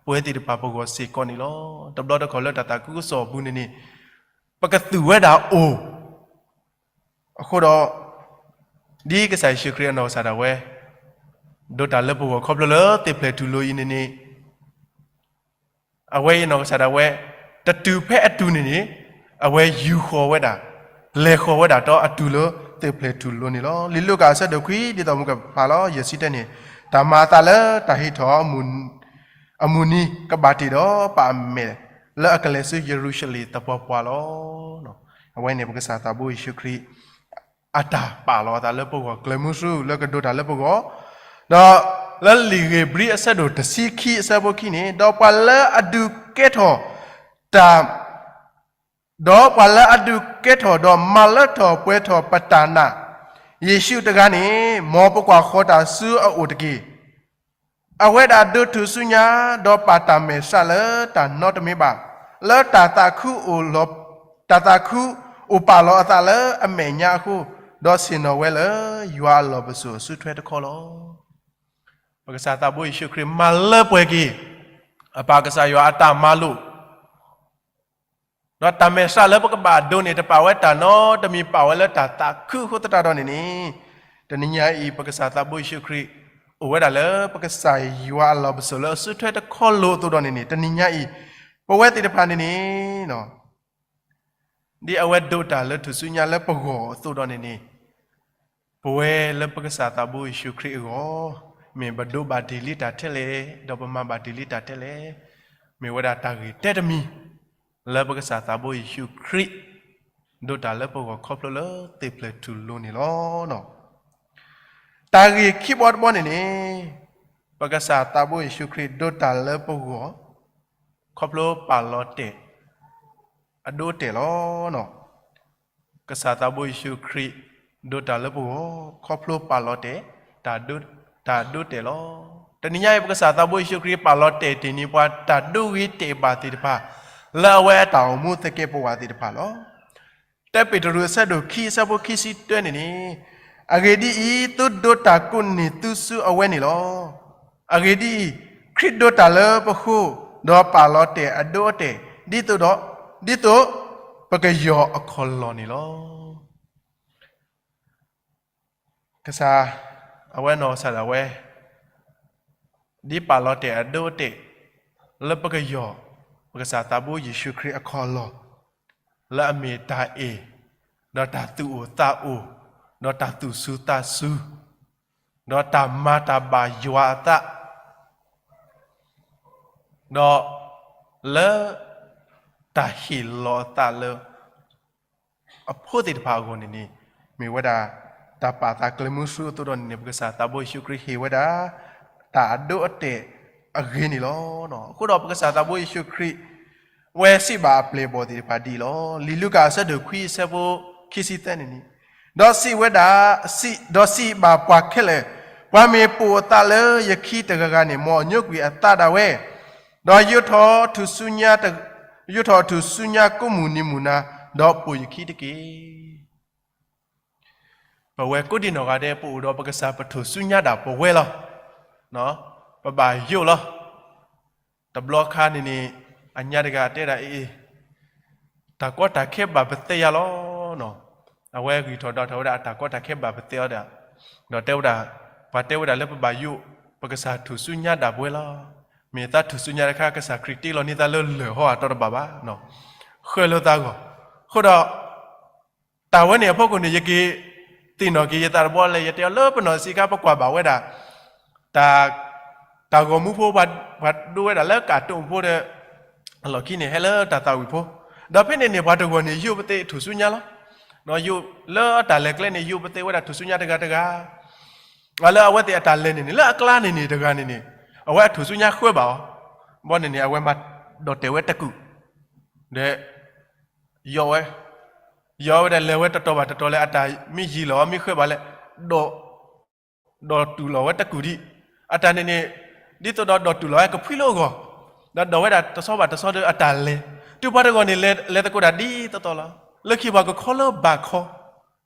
ပဝဲသ့ၣ်တဖၣ်ပဂီၢ်စ့ၢ်ကီးန့ၣ်လီၤ. တဘျီတခီၣ်လၢတၢ်သးခုကစီၣ်အပူၤန့ၣ်န့ၣ် ပကသူၣ်ဝဲဒၣ်အိၣ်, အဃိဒီး ဒ်ကစၢ်ယ့ၣ်ၡူးခရံာ်အနီၢ်ကစၢ်ဒၣ်ဝဲ ဒိးတၢ်လၢပဂီၢ်ခီဖျိလၢသ့ၣ်ဖျဲၣ်ထူၣ်လိၤအံၤန့ၣ်န့ၣ် အဝဲအံၤနီၢ်ကစၢ်ဒၣ်ဝဲ တတူၢ်ဖဲအတူၢ်န့ၣ်န့ၣ် အဝဲယူာ်ဃီၤဝဲဒၣ်, လဲၤဃီၤဝဲဒၣ်ဒီးအတူၢ်လၢသ့ၣ်ဖျဲၣ်ထူၣ်လိၤန့ၣ်လီၤ. လံာ်လူၤကၣ်အဆၢဒိၣ်ခွံ ဒ်သိးမုၢ်ကဖးလီၤ ယဲၢ်ဆံတၢန့ၣ်, တၢ်မၤအသးလၢတၢ်ဟ့ၣ်ထီၣ် အမုၢ်နံၤကဘၣ်တ့ၢ်ဒီး ပာ်အမဲာ်လၢအကလဲၤဆူယရူၤၡလ့ၣ်သပှၢ်ပှၢ်လီၤ. အဝဲန့ၣ်ပကစၢ်သးဘိယ့ၣ်ၡူးခရံာ် အတၢ်ပာ်လီၤအသးလၢပဂီၢ်ကျဲၤမုဆူ လၢကဒိးတၢ်လၢပဂီၢ်, ဒီးလၢလံာ်ဧ့ၤဘြံၤအဆၢဒိၣ်တဆံခံအဆၢဖိခံန့ၣ်, ဒီးပှၤလၢအဒုးကဲထီၣ်တၢ် ဒီးပှၤလၢအဒုးကဲထီၣ်ဒီးမၤလၢထီၣ်ပှဲၤထီၣ်ပတၢ်နာ် ယ့ၣ်ၡူးတဂၤန့ၣ် မ်ပကွၢ်ဃီၤတၢ်ဆူအအိၣ်တက့ၢ်. အဝဲဒၣ်ဒိးထူၣ်စုညါ ဒီးပာ်တၢ်မဲာ်ဆှးလၢတၢ်နီတမံၤဘၣ်, လၢတၢ်သးခုအိၣ်လီၤ, တၢ်သးခုအိၣ်ပာ်လီၤအသးလၢအမဲာ်ညါအဃိ, ဒီးဆ့ၣ်နီၤဝဲလၢယွၤအလီၢ်ပစိာ်အစုထွဲတခီလီၤ. ပကစၢ်သးဘိယ့ၣ်ၡူးခရံာ်မၤလၢပှဲၤက့ၤ အပၢ်ကစၢ်ယွၤအတၢ်မၤလိာ် ဒီးတၢ်မဲာ်ဆှးလၢပကဘၣ်ဒိးန့ၣ် တပာ်ဝဲတၢ်နီတမံၤ ပာ်ဝဲလၢတၢ်သးခုအဃိသတးဒီးန့ၣ်န့ၣ်, တနံၤညါအံၤ ပကစၢ်သးဘိယ့ၣ်ၡူးခရံာ် အိၣ်ဝဲဒၣ်လၢပကစၢ်ယွၤအလီၢ်ပစိာ်လၢအစုထွဲတခီလိာ်အသိးဒီးန့ၣ်န့ၣ်, တနံၤညါအံၤ ပဝဲသ့ၣ်တဖၣ်န့ၣ်န့ၣ် ဒ်အဝဲဒိးတၢ်လၢထူၣ်စုညါလၢပဂီၢ်အသိးဒီးန့ၣ်န့ၣ်, ပဝဲလၢပကစၢ်သးဘိယ့ၣ်ၡူးခရံာ်အဂီၢ်, မ့ၢ်ပဒိးဘၣ်တ့ၢ်လံတၢ်ထဲလဲၣ်, ဒီးပမၤဘၣ်တ့ၢ်လံတၢ်ထဲလဲၣ်, မ့ၢ်ဝဲဒၣ်တၢ်ဂ့ၢ်ထဲတမံၤ လၢပကစၢ်သးဘိယ့ၣ်ၡူးခရံာ် ဒိးတၢ်လၢပဂီၢ်ခီဖျိလၢသ့ၣ်ဖျဲၣ်ထူၣ်လိၤန့ၣ်လီၤ. တၢ်ဂ့ၢ်ခံဘီတဘီန့ၣ်န့ၣ်, ပကစၢ်သးဘိယ့ၣ်ၡူးခရံာ်ဒိးတၢ်လၢပဂီၢ် ခီဖျိပာ်လီၤတဲာ် အဒိအတဲာ်လီၤ. ကစၢ်သးဘိယ့ၣ်ၡူးခရံာ် ဒိးတၢ်လၢပဂီၢ် ခီဖျိပာ်လီၤတဲာ် တၢ်ဒိ, တၢ်ဒိတဲာ်လီၤ. တနံၤညါအံၤ ပကစၢ်သးဘိယ့ၣ်ၡူးခရံာ် ပာ်လီၤတဲာ်တ့ၢ်န့ၢ်ပှၤတၢ်ဒိဂ့ၤတဲာ်ဘၣ်သ့ၣ်တဖၣ် လၢအဝဲအတၢ်အိၣ်မူသကဲးပဝးသ့ၣ်တဖၣ်လီၤ. တၢပ့းတရူးအဆၢဒိၣ်ခံ အဆၢဖိခံဆံတၢန့ၣ်န့ၣ်, အဂ့ၢ်ဒ်အံၤ, သုဒိးတၢ်ကိးန့ၢ်သုစုအဝဲန့ၣ်လီၤ. အဂ့ၢ်ဒ်အံၤ, ခရံာ်ဒိးတၢ်လၢပဃိ, ဒီးပာ်လီၤတဲာ်အဒိအတဲာ်, ဒ်သိးဒီး, ဒ်သိးပကယီၢ်အခီၣ်လီၢ်န့ၣ်လီၤ. ကစၢ်, အဝဲနီၢ်ကစၢ်ဒၣ်ဝဲ ဒ်ပာ်လီၤတဲာ်အဒိအတဲာ် လၢပကယီၢ် ပကစၢ်သးဘိယ့ၣ်ၡူးခရံာ်အခီၣ်လီၢ်, လၢအမ့ၢ်တၢ်အဲၣ်, ဒီးတၢ်သူၣ်အိၣ်သးအိၣ်, ဒီးတၢ်သူၣ်စူၤသးစူၤ, ဒီးတၢ်မၤတၢ်ဘၣ်ယွၤအသး, ဒီးလၢ တၢ်ဟ့ၣ်လီၤအသးလၢ အဖိသ့ၣ်တဖၣ်အဂီၢ်န့ၣ်န့ၣ်, မ့ၢ်ဝဲဒၣ် တၢ်ပာ်သးကျဲၤမုဆူအသိးဒီးန့ၣ်န့ၣ် ပကစၢ်သးဘိယ့ၣ်ၡူးခရံာ်ဟ့ၣ်ဝဲဒၣ် တၢ်အဒိအတဲာ်အဂ့ၤန့ၣ်လီၤ. အဃိဒီးပကစၢ်သးဘိယ့ၣ်ၡူးခရံာ် ဝဲစံးဘၣ်အပျဲၢ်အဘီၣ်သ့ၣ်တဖၣ်ဒ်အံၤလီၤ. လံာ်လူၤကၣ်အဆၢဒိၣ်ခွံအဆၢဖိခံဆံသၢန့ၣ်န့ၣ်, ဒီးစံးဝဲဒၣ်, ဒီးစံးဘၣ်ပှၤခဲလၢာ်, ပှၤမ့ၢ်ပိာ်အသးလၢယခံတဂၤဂၤန့ၣ် မ်အညိကွံာ်အသးဒၣ်ဝဲ, ဒီးယိးထီၣ်ထူၣ်စုညါ, ယိးထီၣ်ထူၣ်စုညါကိးမုၢ်နံၤမုၢ်နၤ, ဒီးပိာ်ယခံတက့ၢ်. ပဝဲကိးဒံနီၢ်ဂၤဒဲး ပအိၣ်ဒီးပကစၢ်ပထူၣ်စုညါဒၣ်ပဝဲလီၤ. ပဘၣ်ယိးလီၤ. တဘျီခါန့ၣ်န့ၣ် အညါတဂၤတဲဒၣ်အံၤ, တၢ်ကီတၢ်ခဲဘၣ်ပသဲယၤလီၤ. အဝဲဂံၢ်ထီၣ်ဒွးထီၣ်ဝဲဒၣ်အတၢ်ကီတၢ်ခဲဘၣ်ပသဲအီၤဒၣ်, ဒီးတဲဝဲဒၣ်, ပှၤတဲဝဲဒၣ်လၢပဘၣ်ယိး ပကစၢ်ထူၣ်စုညါဒၣ်ပဝဲလီၤ. မ့ၢ်သးထူၣ်စုညါတခါ ကစၢ်ခရံာ်တ့လီၤန့ၢ်သးလၢလၢၢ်ဟီအတီၤတဘၣ်ဘၣ်, ဃၢလၢသးဂီၢ်. အဃိဒီး တၢ်ဝဲန့ၣ်အဖီခိၣ်န့ၣ် ယက့ၤသ့ၣ်နီၣ်က့ၤယသးတဘျီလၢ ယတဲအီၤလၢပနီၢ်ဆံးခါ ပကွၢ်ဘၣ်ဝဲဒၣ် တၢ် တၢ်ဂီၤမူဖိ ပှၤဒိဝဲဒၣ်လၢကၣ်တိၣ်ဖိဒီး အလီၢ်ခံန့ၣ် ဟဲလၢတၢ်သးဝံၣ်ဖိ, ဒီးဖဲန့ၣ်န့ၣ် ပှၤတဂီၤန့ၣ် ယိးပသ့ၣ်ထူၣ်စုညါလီၤ. ယိးလၢအတၢ်လဲၤကျဲန့ၣ် ယိးပသ့ၣ်ဝဲဒၣ်ထူၣ်စုညါတဂၤတဂၤ လၢအဝဲသ့ၣ်အတၢ်လဲၤန့ၣ်န့ၣ် လၢအကျါန့ၣ်န့ၣ်တဂၤန့ၣ်န့ၣ် အဝဲအထူၣ်စုညါဃၢဘၣ်အီၤ, ဘီန့ၣ်န့ၣ် အဝဲမၤဒိးတဲာ်ဝဲတကုာ်, ဒီး ယီၤဝဲ, ယီၤဝဲဒၣ်လဲၤဝဲတတီၤဘၣ်တတီၤလၢ အတၢ်မ့ၢ်ယံာ်လီၤ မ့ၢ်ဃၢဘၣ်လၢ ဒိး, ဒိးတူၢ်လီၤဝဲတကုာ်ဒံး, အတၢ်န့ၣ်န့ၣ် ဒ်သိးဒီးဒိးတူၢ်လီၤဝဲကဖှံလၢအဂီၢ်, ဒီးဒိးဝဲဒၣ်တဆီဘၣ်တဆီဒီးအတၢ်လဲၤ, တုၤပှၤတဂီၤန့ၣ် လဲၤသကိးတၢ်ဒ်သိးသိးလီၤ. လၢခံပှၤကခီလၢဘၣ်ခီ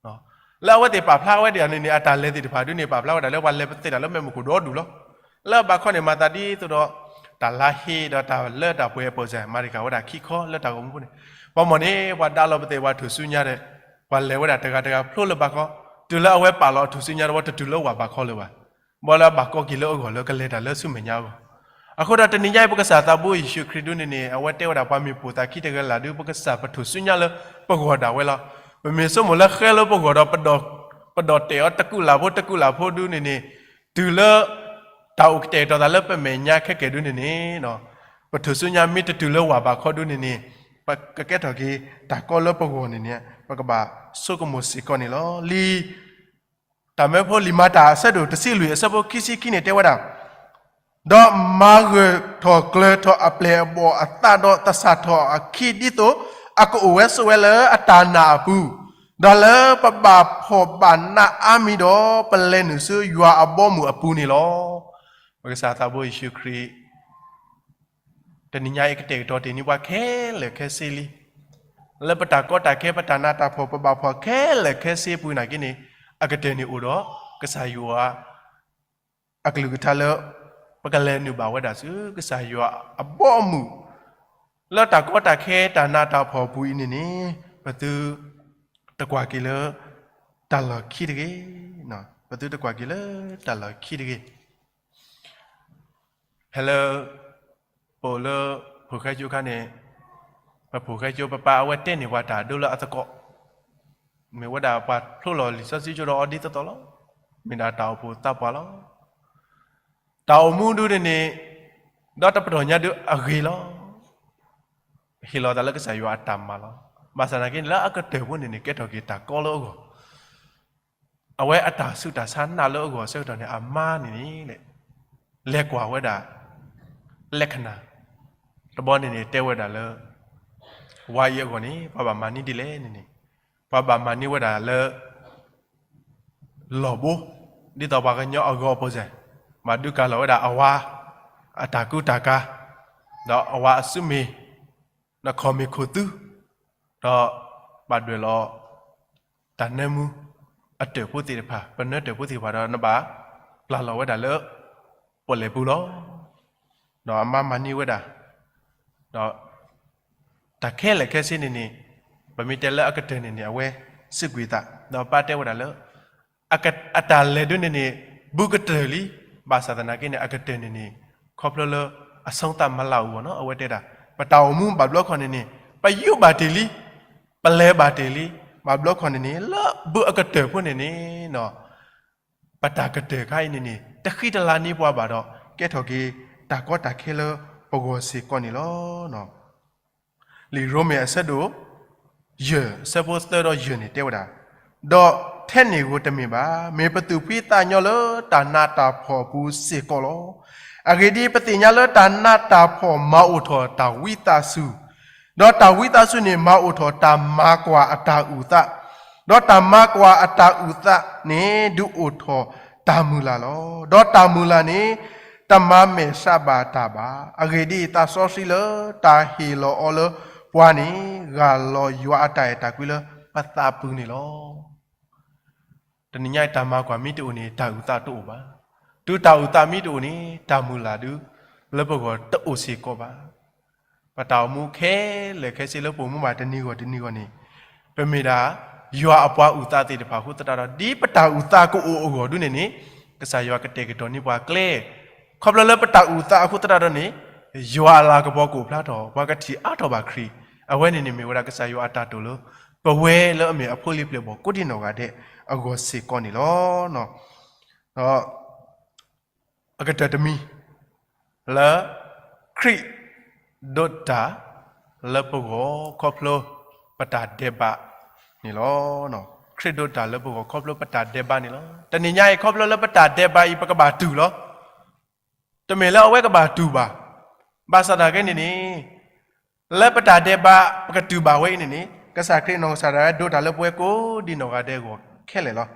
လၢအဝဲသ့ၣ်ပာ်ဖျါဝဲဒၣ်န့ၣ်န့ၣ် အတၢ်လဲၤသ့ၣ်တဖၣ်ဒုန့ၣ် ပာ်ဖျါဝဲဒၣ်လၢပှၤလဲၤပသ့ၣ်တၢ်လၢမဲာ်မုၢ်ခိၣ်ဒီဒူၣ်လီၤ. လၢအဘၣ်ခီန့ၣ်မၤသးဒ်သိးဒီး တၢ်လါဟ့ဒီးတၢ်လၢတၢ်ပှဲၤအပၢၢ်စၢ် မၤတံာ်ဃာ်ဝဲဒၣ်ခံခီလၢတၢ်ဂီၤမူဖိန့ၣ်, ပှၤမီၢ်န့ၣ် ပှၤဒါလီၤပသ့ၣ်ပှၤထူၣ်စုညါဒီး ပှၤလဲၤဝဲဒၣ်တဂၤတဂၤဖျိလၢဘၣ်ခီ, တုၤလၢအဝဲပာ်လီၤအထူၣ်စုညါဒီး ပှၤတတုၤလၢဝၢ်ဘၣ်ခီလၢၤဘၣ်. ဘီလၢအဘၣ်ကီက့ၤလၢအဂီၢ်လၢကလဲၤတၢ်လၢဆူမဲာ်ညါအဂီၢ် အဃိဒီးတနံၤညါအံၤ ပကစၢ်သးဘိယ့ၣ်ၡူးခရံာ်ဒုန့ၣ်န့ၣ် အဝဲတဲဝဲဒၣ်ပှၤမ့ၢ်ပိာ်သးခံတဂၤလၢ်ဒု ပကစၢ်ပထူၣ်စုညါလၢပဂီၢ်ဒၣ်ဝဲလီၤ. ပမ့ၢ်ဆိကမိၣ်လၢဃဲလၢပဂီၢ်ဒီး ပဒိးတဲာ်အီၤတကုာ်လၢ်ဖိတကုာ်လၢ်ဖိဒုန့ၣ်န့ၣ်, တုၤလၢတၢ်အိၣ်ကတဲာ်ကတီၤသးလၢပမဲာ်ညါခဲကဲဒုန့ၣ်န့ၣ်, ပထူၣ်စုညါမ့ၢ်တတုၤလၢဝၢ်ဘၣ်ခီဒုန့ၣ်န့ၣ်, ပကကဲထီၣ်က့ၤတၢ်ကီလၢပဂီၢ်န့ၣ်န့ၣ် ပကဘၣ်ဆိကမိၣ်စ့ၢ်ကီးန့ၣ်လီၤ. လံာ် တၢ်မၢဖိလံာ်မၤတၢ်အဆၢဒိၣ်တဆံလွံၢ်အဆၢဖိခံဆံခံန့ၣ်တဲဝဲဒၣ်, ဒီးမၤဂၢၢ်ထီၣ်ကျၢၤထီၣ်အပျဲၢ်အဘီၣ်အသးဒီးသဆၣ်ထီၣ်အခံဒ်သိး အကအိၣ်ဝဲဆိးဝဲလၢအတၢ်နာ်အပူၤ, ဒီးလၢပဘၣ်ဖှီၣ်ဘၣ်နးအါမံၤဒီး ပလဲၤနုာ်ဆူယွၤအဘီအမုၢ်အပူၤန့ၣ်လီၤ. ပကစၢ်သးဘိယ့ၣ်ၡူးခရံာ် တနံၤညါအံၤ ကတဲာ်ကတီၤတ့ၢ်န့ၢ်ပှၤခဲလၢာ်ခဲဆ့လံ. လၢပတၢ်ကီတၢ်ခဲ ပတၢ်နးတၢ်ဖှီၣ် ပဘၣ်ဖှီၣ်ခဲလၢာ်ခဲဆ့ပူၤနာ်က့န့ၣ်, အကတၢၢ်န့ၣ်အိၣ်ဒီး ကစၢ်ယွၤအကလုၢ်ကထါလၢ ပကလဲၤနုာ်ဘၣ်ဝဲဒၣ်ဆူ ကစၢ်ယွၤအဘီအမုၢ်, လၢတၢ်ကီတၢ်ခဲတၢ်နးတၢ်ဖှီၣ်ပူၤအံၤန့ၣ်န့ၣ်, ပသုတကွၢ်က့ၤလၢတၢ်လီၢ်ခံတဂ့ၤ, ပသုတကွၢ်က့ၤလၢတၢ်လီၢ်ခံတဂ့ၤ. ဖဲလၢ ပအိၣ်လၢ ဖိၣ်ဃဲကၠိအခါန့ၣ်, ပဖိၣ်ဃဲကၠိပပၢ်အဝဲတဲန့ၢ်ပှၤတၢ်ဒိလၢအသကိး, မ့ၢ်ဝဲဒၣ်ပှၤဖျိလီၤလံာ်စီဆှံကၠိဒီးအီၤဒ်သိးသိးလီၤ. မ့ၢ်ဒၣ်တၢ်အိၣ်ဖှိၣ်သးပှၢ်လီၤ. တၢ်အိၣ်မူဒုန့ၣ်န့ၣ်, ဒီးတပတီၢ်ညါဒုအဂ့ၤလီၤ. ဟ့ၣ်လီၤသးလၢကစၢ်ယွၤအတၢ်မၤလီၤ. ဘၣ်ဆၣ်သနာ်က့န့ၣ် လၢအကတၢၢ်ဖိန့ၣ်န့ၣ် ကဲထီၣ်က့ၤတၢ်ကီလၢအဂီၢ် အဝဲအတၢ်ဆူးတၢ်ဆါနးလၢအဂီၢ်အဆၢကတီၢ်န့ၣ် အမါန့ၣ်န့ၣ် လဲၤကွၢ်ဝဲဒၣ် လက္ခဏာ တဘီန့ၣ်န့ၣ် တဲဝဲဒၣ်လၢ ဝါအံၤအဂီၢ်န့ၣ် ပှၤဘၣ်မၤန့ၢ်ဒ်လဲၣ်န့ၣ်န့ၣ်, ပှၤဘၣ်မၤန့ၢ်ဝဲဒၣ်လၢ လီၢ်ဘိ, ဒ်သိးပှၤကညီအဂီၤအပူၤစ့ၢ်, ဘၣ်ဒုးကၤလီၤဝဲဒၣ်အဝၤ အတၢ်ကူတၢ်ကၤ, ဒီးအဝၤအစုမ့ၢ်, ဒီးခီၣ်မ့ၢ်ခိၣ်သူ, ဒီးဘၣ်ဒွဲၣ်လီၤ တၢ်နၢမူ အတၢၢ်ဖိသ့ၣ်တဖၣ်, ပနၢတၢၢ်ဖိသ့ၣ်တဖၣ်ဒီး နဘၣ်ပျၢ်လီၤဝဲဒၣ်လၢ ပီၣ်လဲၣ်ပူၤလီၤ. ဒီးအမါမၤန့ၢ်ဝဲဒၣ်, ဒီး တၢ်ခဲလၢာ်ခဲဆ့န့ၣ်န့ၣ်, ပမ့ၢ်တဲလၢအကတၢၢ်န့ၣ်န့ၣ် အဝဲစူးကွံာ်သး, ဒီးပၢ်တဲဝဲဒၣ်လၢ အတၢ်လဲၤဒုန့ၣ်န့ၣ် ဘူးကတၢၢ်လံ, ဘၣ်ဆၣ်သနာ်က့န့ၣ် အကတၢၢ်န့ၣ်န့ၣ် ခီဖျိလၢအဆိသးမလးအဂီၢ်နီၤ, အဝဲတဲဒၣ် ပတၢ်အိၣ်မူဘၣ်ဘျီခီန့ၣ်န့ၣ် ပယူးဘၣ်တ့ၢ်လံ, ပလဲၤဘၣ်တ့ၢ်လံ, ဘၣ်ဘျီခီန့ၣ်န့ၣ် လၢဘူးအကတၢၢ်ဖိန့ၣ်န့ၣ် ပတၢ်ကတၢၢ်ခါအံၤန့ၣ်န့ၣ် တဃံတလၤန့ၢ်ပှၤဘၣ်ဒီး ကဲထီၣ်က့ၤတၢ်ကီတၢ်ခဲလၢပဂီၢ်စ့ၢ်ကီးန့ၣ်လီၤ. လံာ်ရိမ့ၤအဆၢဒိၣ် ယဲၢ် အဆၢဖိသၢဒီးယဲၢ်န့ၣ်တဲဝဲဒၣ်, ဒီးထဲန့ၣ်ဧိၤတမ့ၢ်ဘၣ်, မ့ၢ်ပသူၣ်ဖှံသးညီလၢတၢ်နးတၢ်ဖှီၣ်အပူၤစ့ၢ်ကီးလီၤ. အဂ့ၢ်ဒ်အံၤ, ပသ့ၣ်ညါလၢတၢ်နးတၢ်ဖှီၣ်မၤအိၣ်ထီၣ်တၢ်ဝံသးစူၤ, ဒီးတၢ်ဝံသးစူၤန့ၣ် မၤအိၣ်ထီၣ်တၢ်မၤကွၢ်အတၢ်အုၣ်သး, ဒီးတၢ်မၤကွၢ်အတၢ်အုၣ်သးန့ၣ် ဒုးအိၣ်ထီၣ်တၢ်မုၢ်လၢ်လီၤ. ဒီးတၢ်မုၢ်လၢ်န့ၣ် တမၤမဲာ်ဆှးဘၣ်တၢ်ဘၣ်. အဂ့ၢ်ဒ်အံၤ, သးစီဆှံလၢတၢ်ဟ့ၣ်လီၤအီၤလၢပှၤန့ၣ် ဂၢ်လီၤယွၤအတၢ်အဲၣ်တၢ်ကွံလၢပသးပူၤန့ၣ်လီၤ. တနံၤညါအံၤ တၢ်မၤကွၢ်မ့ၢ်တအိၣ်န့ၣ် တၢ်အုၣ်သးတအိၣ်ဘၣ်. တုၤတၢ်အုၣ်သးမ့ၢ်တအိၣ်န့ၣ် တၢ်မုၢ်လၢ်ဒု လၢပဂီၢ်တအိၣ်စ့ၢ်ကီးဘၣ်. ပတၢ်အိၣ်မူခဲလၢာ်ခဲဆ့လၢပအိၣ်မူဘၣ်တနံၤဂီၢ်တနံၤဂီၢ်န့ၣ် ပမ့ၢ်ဒၣ် ယွၤအပှၤအုၣ်သးသ့ၣ်တဖၣ်အဃိသတးဒီး ဒ်ပတၢ်အုၣ်သးကအိၣ်အဂီၢ်ဒုန့ၣ်န့ၣ် ကစၢ်ယွၤကတဲာ်ကတီၤန့ၢ်ပှၤကျဲ ခီဖျိလၢပတၢ်အုၣ်သးအဃိသတးဒီးန့ၣ်, ယွၤအလၤကပီၤကအိၣ်ဖျါထီၣ်, ပှၤကထံၣ်အါထီၣ်ဘၣ်ခရံာ်, အဝဲန့ၣ်န့ၣ်မ့ၢ်ဝဲဒၣ်ကစၢ်ယွၤအတၢ်တိာ်လၢ ပဝဲလၢအမ့ၢ်အဖိလံၤပျဲၢ်ဘီၣ်ကိးဒံနီၢ်ဂၤဒဲးအဂီၢ်စ့ၢ်ကီးန့ၣ်လီၤ. ဒီး အကတၢၢ်တမံၤ လၢ ခရံာ်ဒိးတၢ်လၢပဂီၢ်ခီဖျိပတၢ်ဒဲးဘးန့ၣ်လီၤ. ခရံာ်ဒိးတၢ်လၢပဂီၢ်ခီဖျိပတၢ်ဒဲးဘးန့ၣ်လီၤ. တနံၤညါအံၤခီဖျိလၢပတၢ်ဒဲးဘးအံၤ ပကဘၣ်တူၢ်လီၤ. တမ့ၢ်လၢအဝဲကဘၣ်တူၢ်ဘၣ်. ဘၣ်ဆၣ်သနာ်က့န့ၣ်န့ၣ် လၢပတၢ်ဒဲးဘး ပကတူၢ်ဘၣ်ဝဲအံၤန့ၣ်န့ၣ် ကစၢ်ခရံာ်နီၢ်ကစၢ်ဒၣ်ဝဲဒိးတၢ်လၢပဝဲကိးဒံနီၢ်ဂၤဒဲးအဂီၢ်ခဲလၢာ်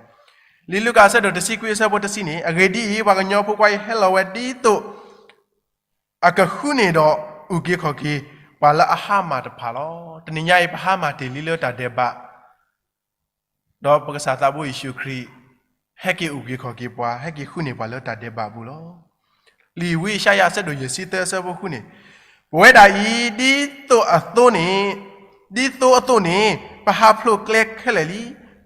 လီၤ. လံာ်လူၤကၣ်အဆၢဒိၣ်တဆံခွံအဆၢဖိတဆံန့ၣ်, အဂ့ၢ်ဒ်အံၤ, ပှၤကညီဖိခွါအံၤဟဲလီၤဝဲဒ်သိး အကဃုန့ၢ်ဒီးအုၣ်က့ၤခီၣ်က့ၤ ပှၤလၢအဟါမၢ်တဖၣ်လီၤ. တနံၤညါအံၤ ပဟါမၢ်တ့ၢ်လံလၢတၢ်ဒဲးဘး ဒီးပကစၢ်သးဘိယ့ၣ်ၡူးခရံာ် ဟဲက့ၤအုၣ်က့ၤခီၣ်က့ၤပှၤ, ဟဲက့ၤဃုန့ၢ်ပှၤလၢတၢ်ဒဲးဘးအပူၤလီၤ. လံာ်ဝံယၡါယၤအဆၢဒိၣ်ယဲၢ်ဆံသၢအဆၢဖိဃုန့ၣ်, ပဝဲဒၣ်အံၤ ဒ်သိးအသိးန့ၣ်, ဒ်သိးအသိးန့ၣ် ပဟးဖျိးကျဲခဲလၢာ်လံ.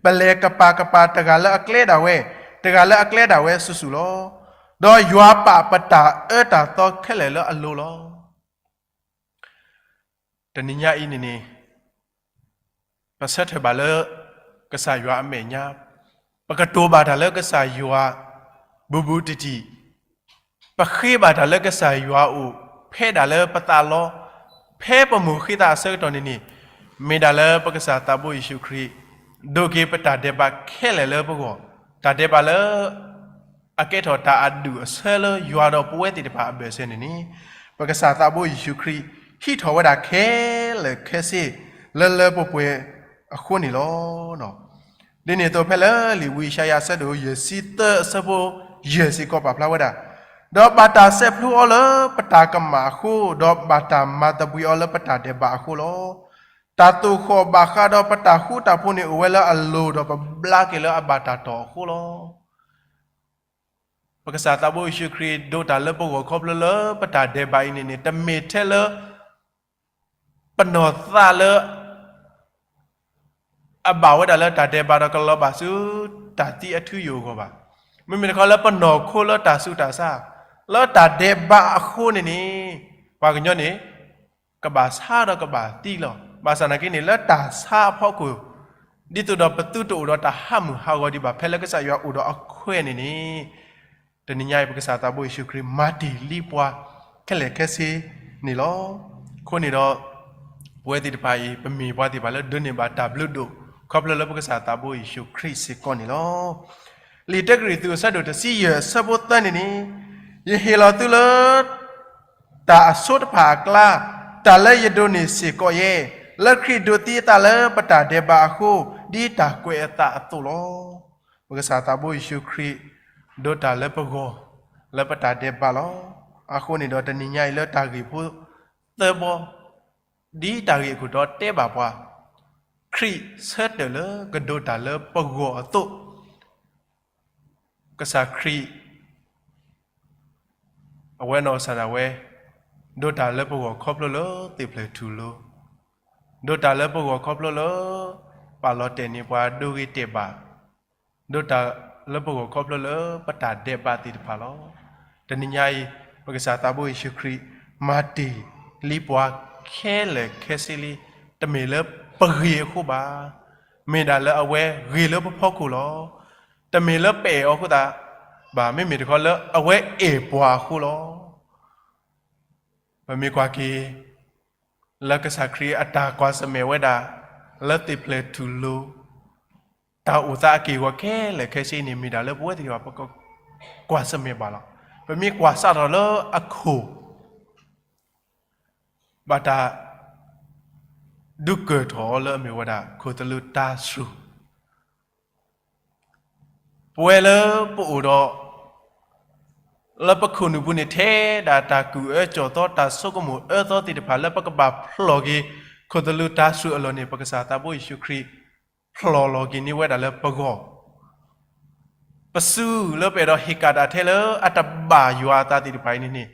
ပလဲၤကပၤကပၤ တဂၤလၢအကျဲဒၣ်ဝဲ, တဂၤလၢအကျဲဒၣ်ဝဲဆူၣ်ဆူၣ်လီၤ. ဒီးယွၤပာ်ပတၢ်အၢတၢ်သီခဲလၢာ်လၢအလိၤလီၤ. တနံၤညါအံၤန့ၣ်န့ၣ် ပဆၢထၢၣ်ဘၣ်လၢ ကစၢ်ယွၤအမဲာ်ညါ, ပကတိၤဘၣ်တၢ်လၢကစၢ်ယွၤ ဘူးဘူးတံၢ်တံၢ်, ပဃ့ဘၣ်တၢ်လၢကစၢ်ယွၤအအိၣ် ဖဲဒၣ်လၢပသးလီ, ဖဲပမိၢ်ဃ့သးအဆၢကတီၢ်န့ၣ်န့ၣ်, မ့ၢ်ဒၣ်လၢပကစၢ်သးဘိယ့ၣ်ၡူးခရံာ် ဒိးက့ၤပတၢ်ဒဲးဘးခဲလၢာ်လၢပဂီၢ်, တၢ်ဒဲးဘးလၢ အကဲထီၣ်တၢ်အဒူၣ်အဆၢလၢယွၤဒီးပဝဲသ့ၣ်တဖၣ်အဘၢၣ်စၢၤန့ၣ်န့ၣ်, ပကစၢ်သးဘိယ့ၣ်ၡူးခရံာ် ဟံးထီၣ်ဝဲဒၣ်ခဲလၢာ်ခဲဆ့ လၢလၢပှဲၤပှဲၤအဃိန့ၣ်လီၤ. ဒ်န့ၣ်အသိးဖဲလၢလံာ်ဝံယၡါယၤအဆၢဒိၣ်ယဲၢ်ဆံသၢအဆၢဖိယဲၢ်စ့ၢ်ကီးပာ်ဖျါဝဲဒၣ်, ဒီးဘၣ်တၢ်စဲးဖျိအီၤလၢပတၢ်ကမၣ်အဃိ, ဒီးဘၣ်တၢ်မၤသဘှံးအီၤလၢပတၢ်ဒဲးဘးအဃိလီၤ. တၢ်သိၣ်ဃီၣ်ဘၣ်ဃးဒီးပတၢ်ဃူတၢ်ဖိးန့ၣ်အိၣ်ဝဲလၢအလိၤ, ဒီးပဘျါက့ၤလၢအဘၣ်တၢ်တီၢ်အဃိလီၤ. ပကစၢ်သးဘိယ့ၣ်ၡူးခရံာ်ဒိးတၢ်လၢပဂီၢ်ခီဖျိလၢပတၢ်ဒဲးဘးအံၤန့ၣ်န့ၣ်, တမ့ၢ်ထဲလၢ ပနီၢ်သးလၢ အဘၣ်ဝဲဒၣ်လၢတၢ်ဒဲးဘးဒီးကလီၤဘၣ်ဆူ တၢ်သံအထူအယိာ်အဂီၢ်ဘၣ်. မ့မ့ၢ်တခီလၢပနီၢ်ခိလၢတၢ်ဆူးတၢ်ဆါ, လၢတၢ်ဒဲးဘးအဃိန့ၣ်န့ၣ်, ပှၤကညီန့ၣ် ကဘၣ်ဆါဒီးကဘၣ်သံလီၤ. ဘၣ်ဆၣ်သနာ်က့န့ၣ် လၢတၢ်ဆါအဖီခိၣ်, ဒ်သိးဒီးပသုတအိၣ်ဒီးတၢ်ဟးမုၢ်ဟးဂီၤဒံးဘၣ် ဖဲလၢကစၢ်ယွၤအိၣ်ဒီးအခွဲးန့ၣ်န့ၣ်, တနံၤညါအံၤ ပကစၢ်သးဘိယ့ၣ်ၡူးခရံာ်မၤတ့ၢ်လံပှၤခဲလၢာ်ခဲဆ့န့ၣ်လီၤ. အဃိန့ၣ်ဒီး ပဝဲသ့ၣ်တဖၣ်အံၤ ပမ့ၢ်ပှၤသ့ၣ်တဖၣ်လၢဒိးန့ၢ်ဘၣ်တၢ်ဘျုးဒိၣ် ခီဖျိလၢပကစၢ်သးဘိယ့ၣ်ၡူးခရံာ်စ့ၢ်ကီးန့ၣ်လီၤ. လံာ်တၢကရံၣ်သူးအဆၢဒိၣ်တဆံယဲၢ်အဆၢဖိသၢန့ၣ်န့ၣ်, ယဟ့ၣ်လီၤသုလၢ တၢ်အဆိတဖၣ်အကျါ, တၢ်လၢယဒိးန့ၢ်စ့ၢ်ကီးယဲ, လၢခရံာ်ဒိးသံအသးလၢပတၢ်ဒဲးဘးအဃိ, ဒ်တၢ်ကွဲးအသးအသိးလီၤ. ပကစၢ်သးဘိယ့ၣ်ၡူးခရံာ် ဒိးတၢ်လၢပဂီၢ် လၢပတၢ်ဒဲးဘးလီၤ. အဃိန့ၣ်ဒီးတနံၤညါအံၤလၢတၢ်ဂ့ၢ်ဖိသၢဘီ, ဒ်တၢ်ဂ့ၢ်အခိၣ်တီတဲဘၣ်ပှၤ, ခရံာ်ဆၢထၢၣ်လၢကဒိးတၢ်လၢပဂီၢ်အသိး, ကစၢ်ခရံာ် အဝဲနီၢ်ကစၢ်ဒၣ်ဝဲ ဒိးတၢ်လၢပဂီၢ်ခီဖျိလၢသ့ၣ်ဖျၢၣ်ထူၣ်လိၤ, ဒိးတၢ်လၢပဂီၢ်ခီဖျိလၢ ပာ်လီၤတဲာ်န့ၢ်ပှၤဒိဂ့ၤတဲာ်ဘၣ်, ဒိးတၢ်လၢပဂီၢ်ခီဖျိလၢပတၢ်ဒဲးဘးသ့ၣ်တဖၣ်လီၤ. တနံၤညါအံၤ ပကစၢ်သးဘိယ့ၣ်ၡူးခရံာ် မၤတ့ၢ်လံပှၤခဲလၢာ်ခဲဆ့လံ, တမ့ၢ်လၢပဂ့ၤအဃိဘၣ်, မ့ၢ်ဒၣ်လၢအဝဲဂ့ၤလၢပဖီခိၣ်လီၤ. တမ့ၢ်လၢပအဲၣ်အီၤအဃိသတးဘၣ်, မ့မ့ၢ်တခီလၢအဝဲအဲၣ်ပှၤအဃိလီၤ. ပမ့ၢ်ကွၢ်က့ၤ လၢကစၢ်ခရံာ်အတၢ်ကွၢ်ဆၢၣ်မဲာ်ဝဲဒၣ် လၢသ့ၣ်ဖျၢၣ်ထူၣ်လိၤ တၢ်အိၣ်သးအက့ၢ်အဂီၤခဲလၢာ်ခဲဆ့န့ၣ် မ့ၢ်ဒၣ်လၢပဝဲသ့ၣ်တဖၣ် ပကကွၢ်ဆၢၣ်မဲာ်ဘၣ်လီၤ. ပမ့ၢ်ကွၢ်စးထီၣ်လၢအခိၣ် ဘၣ်တၢ် ဒုးကၢၢ်ထီၣ်အီၤလၢအမ့ၢ်ဝဲဒၣ် ခိၣ်သလုးတၤဆှုၣ် ပဝဲလၢပအိၣ်ဒီး လၢပခိၣ်နူာ်ပူၤန့ၣ် ထဲဒၣ်တၢ်ကူၣ်အၢကၠီၣ်သီ တၢ်ဆိကမိၣ်အၢသီသ့ၣ်တဖၣ် လၢပကဘၣ်ဖျိးက့ၤ ခိၣ်သလုးတၤဆှုၣ်အလီၢ်န့ၣ် ပကစၢ်သးဘိယ့ၣ်ၡူးခရံာ် ဖျိးလီၤက့ၤန့ၢ်ဝဲဒၣ်လၢပဂီၢ်, ပစုလၢပအဲၣ်ဒိးဟ့ၣ်ကၣ်တၢ်ထဲလၢအတဘၣ်ယွၤအသးသ့ၣ်တဖၣ်အံၤန့ၣ်န့ၣ်,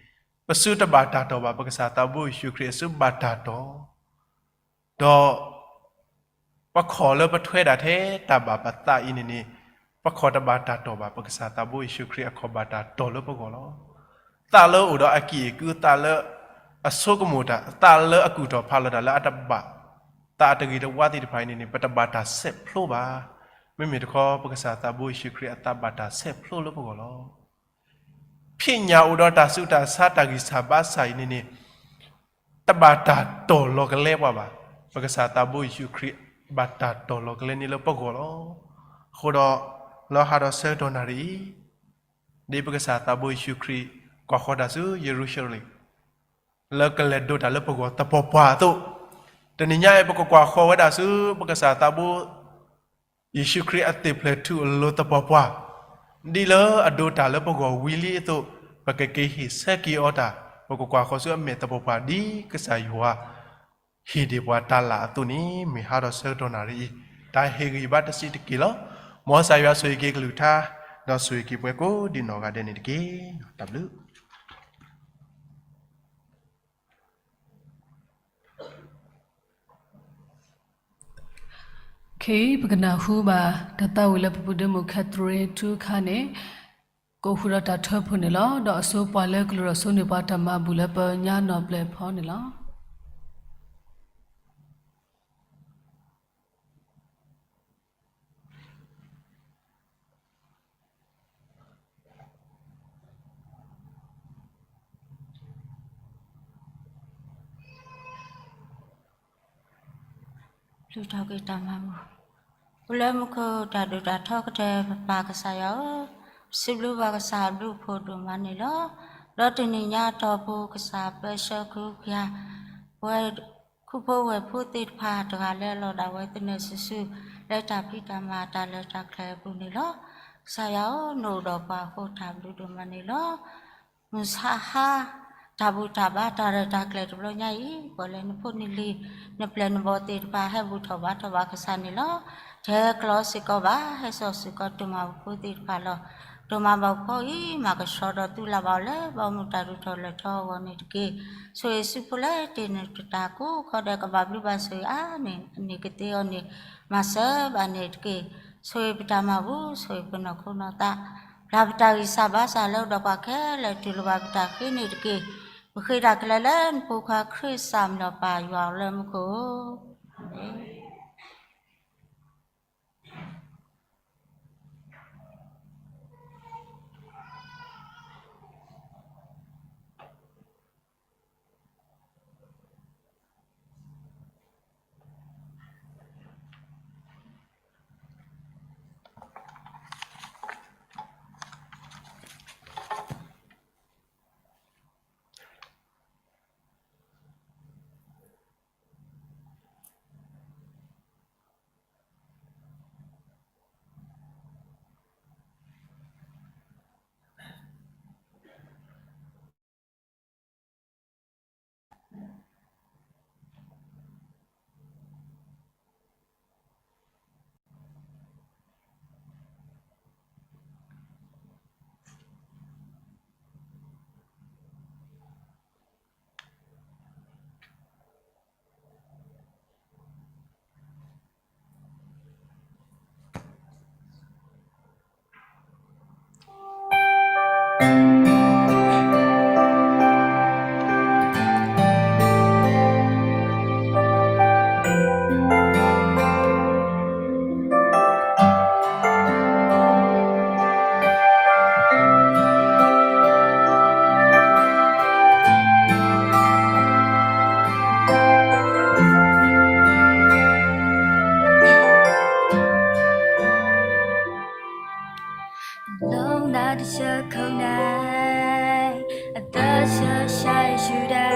ပစုတဘၣ်တၢ်တီၢ်ဘၣ် ပကစၢ်သးဘိယ့ၣ်ၡူးခရံာ်အစုဘၣ်တၢ်တီၢ် ဒီး ပခီၣ်လၢပထွဲဒၣ်ထဲတၢ်ဘၣ်ပသးအံၤန့ၣ်န့ၣ်, ပခီၣ်တဘၣ်တၢ်တီၢ်ဘၣ် ပကစၢ်သးဘိယ့ၣ်ၡူးခရံာ်အခီၣ်ဘၣ်တၢ်တီၢ်လၢပဂီၢ်လီၤ. သးလၢအိၣ်ဒီးအကံၢ်အကုၢ်, သးလၢအဆိကမိၣ်တၢ်, သးလၢအကူၣ်ထီၣ်ဖးလီၤတၢ်လၢအတဘၣ်, သးအတဂ့ၤတဝါသ့ၣ်တဖၣ်အံၤန့ၣ်န့ၣ် ပတဘၣ်တၢ်ဆဲးဖျိဘၣ်. မ့မ့ၢ်တခီ ပကစၢ်သးဘိယ့ၣ်ၡူးခရံာ်အသးဘၣ်တၢ်ဆဲးဖျိလၢပဂီၢ်လီၤ. ဖံးညၣ်အိၣ်ဒီးတၢ်ဆူးတၢ်ဆါတၢ်ဂံၢ်စၢ်ဘါစၢ်အံၤန့ၣ်န့ၣ် တဘၣ်တၢ်တီၢ်လီၤကလဲပှၤဘၣ်. ပကစၢ်သးဘိယ့ၣ်ၡူးခရံာ် ဘၣ်တၢ်တီၢ်လီၤကလဲန့ၣ်လၢပဂီၢ်လီၤ. အဃိဒီး လၢဟါဒီးဆၢကတီၢ်နၣ်ရံၣ်အံၤ, ဒ်ပကစၢ်သးဘိယ့ၣ်ၡူးခရံာ် ကွၢ်ဃီၤတၢ်ဆူယရူၤၡလ့ၣ် လၢကလဲၤဒိးတၢ်လၢပဂီၢ်သပှၢ်ပှၢ်အသိး, တနံၤညါအံၤ ပကကွၢ်ဃီၤဝဲဒၣ်ဆူ ပကစၢ်သးဘိ ယ့ၣ်ၡူးခရံာ်အသ့ၣ်ဖျဲၣ်ထူအလိၤသပှၢ်ပှၢ်, ဒ်လၢအဒိးတၢ်လၢပဂီၢ်ဝံၤလံအသိး, ပကက့ၤဟ့ၣ်ဆၢက့ၤအီၤတၢ်, ပကကွၢ်ဃီၤဆူအမဲာ်သပှၢ်ပှၢ် ဒ်ကစၢ်ယွၤဟ့ၣ်ဒံးပှၤတၢ်လၢအသိးန့ၣ် မ့ၢ်ဟါဒီးဆၢကတီၢ်နၣ်ရံၣ်အံၤ တၢ်ဟ့ၣ်ဂံၢ်ဘါတဆံးတက့ၢ်လီၤ. မ်ကစၢ်ယွၤဆိၣ်ဂ့ၤက့ၤကလုၢ်ကထါ, ဒီးဆိၣ်ဂ့ၤက့ၤပှၤကိးဒံးနီၢ်ဂၤဒဲးန့ၣ်တက့ၢ်. တၢ်ဘျုး ခဲအံၤ ပကနၢ်ဟူဘၣ် တၢ်သးဝံၣ်လၢပပုၢ်ဒ့မုၣ် Catherine ထုခါန့ၣ် ကအိၣ်ဃုာ်ဒီးတၢ်ထၢဖှိၣ်န့ၣ်လီၤ. ဒီးအစိပှၤလၢကလူၤဒီးစိန့ၢ်ပှၤတၢ်မၤဘူၣ်လၢပညါနီၢ်ဘျဲၣ်ဖီန့ၣ်လီၤ. ပထီၣ်က့ၤတၢ်မၤဘူၣ်. အိၣ်လၢမူခိၣ်တၢ်ဒိၣ်တၢ်ထီကတၢၢ် ပပၢ်ကစၢ်ယွၤဧၢ, ပစံးဘျုးဘၣ်ကစၢ်အဘျုးအဖှိၣ်ဒိၣ်မးန့ၣ်လီၤ. ဒီးတနံၤညါအတီၢ်ပူၤ ကစၢ်ပၢဆှၢကဟုကယာ် ပဝဲခူဖိဝဲၢ်ဖိသ့ၣ်တဖၣ် တဂၤလၢအလီၢ်ဒၣ်ဝဲသနၢၣ်စုာ်စုာ် လၢတၢ်ဖံးတၢ်မၤတၢ်လဲၤတၢ်ကျဲၤအပူၤန့ၣ်လီၤ. ကစၢ်ယွၤဧၢ, နအိၣ်ဒီးပှၤအဃိ တၢ်ဘျုးဒိၣ်မးန့ၣ်လီၤ. မုၢ်ဆါဟါ တၢ်ဘူၣ်တၢ်ဘါတၢ်ရဲၣ်တၢ်ကျဲၤတဘျီညါအံၤ ပှၤလၢနဖိနလံၤ နပျဲၢ်နဘီၣ်သ့ၣ်တဖၣ် ဟဲဘူၣ်ထီၣ်ဘါထီၣ်ဘၣ်ကစၢ်န့ၣ်လီၤ. တဟဲကျီစ့ၢ်ကီးဘၣ်, ဟဲစိာ်စ့ၢ်ကီး တိၢ်မၤပဖိသ့ၣ်တဖၣ်လီၤ. တိၢ်မၤဘၣ်ပဖိအံၤ မၤကဆှီဒီးသူလၢ်ဘၣ်အီၤလၢ ဘီမုၢ်တၢ်ဒိၣ်ထီၣ်လဲၤထီအဂီၢ်န့ၣ်တက့ၢ်. ဆိၣ်ဂ့ၤဆူဖိလၢတ့ၢ်နတၢ်ကိးခီဒီး ကဘၣ်ဘျုးဘၣ်ဆိၣ်ဂ့ၤအါန့ၢ် အန့ၣ်ကသ့အီၤန့ၣ် မၤစၢၤဘၣ်န့ၣ်တက့ၢ်. ဆိၣ်ဂ့ၤပတၢ်မၤဘူၣ်, ဆိၣ်ဂ့ၤပနီၢ်ခိနီၢ်သး, ပျၢ်ပတၢ်ဂံၢ်စၢ်ဘါစၢ်လၢအိၣ်ဒီးပှၤခဲလၢာ် တူၢ်လိာ်ဘၣ်ပတၢ်ဃ့န့ၣ်တက့ၢ်. ပဃ့တၢ်ခဲလၢာ်လၢနဖိခွါခရံာ်စၢ်မံၤလီၤ ပၢ်ယွၤလၢမူခိၣ်, အၤမ့ၣ်. Long night တဆၢခိၣ်နၢ်, အသီဆၢဆၢယူဒၤ,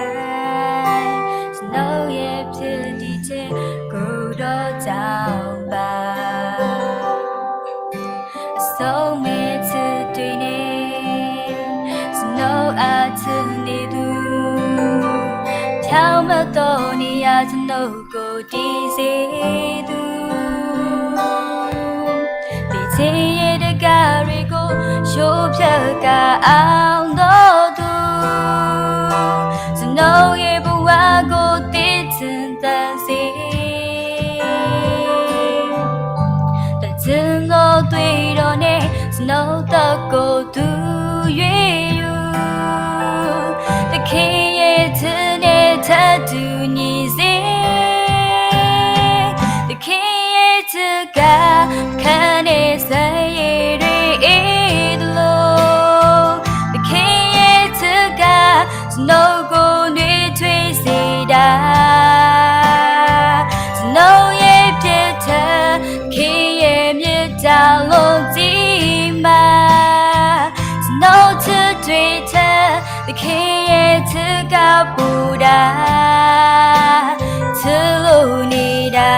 စနိးယဲၢ်ဖျၢၣ်ဒံးထဲ ကိၢ်ဒီးတၢ်အီၣ်ဘၣ်, အစိမ့ၢ်တတုၤန့ၣ်, စနိးအါတန့ၢ်သု, ဖြောင့်မတ်သောနေရာ ကျွန်တော်ကိုတည်စေသူ သင်ဆင်းရဲတကရီကို ဖြောင့်ဖြတ်ကာအောင်သောသူ ကျွန်တော်ရဲ့ဘဝကို သစ်ထင်သန်စေ သန့်သောသွေးတော်နဲ့ ကျွန်တော်ကို သူရွေးယူ သခင်ရဲ့ ထုနဲ့ ထပ်တူညီစေ၊ သခင်ရဲ့ ချစ်က ခါနဲ့ စက်ရည်တွေ သခင်ရဲ့ ချစ်က ကျွန်တော်ကို နွေးထွေးစေတာ၊ ကျွန်တော်ရဲ့ ပြစ်ဒဏ် သခင်ရဲ့ မေတ္တာ လွန်ကြီးမှ ကျွန်တော် ချစ်တွေထက် သခင်ရဲ့ ချစ်က ပိုတာ ချစ်လို့နေတာ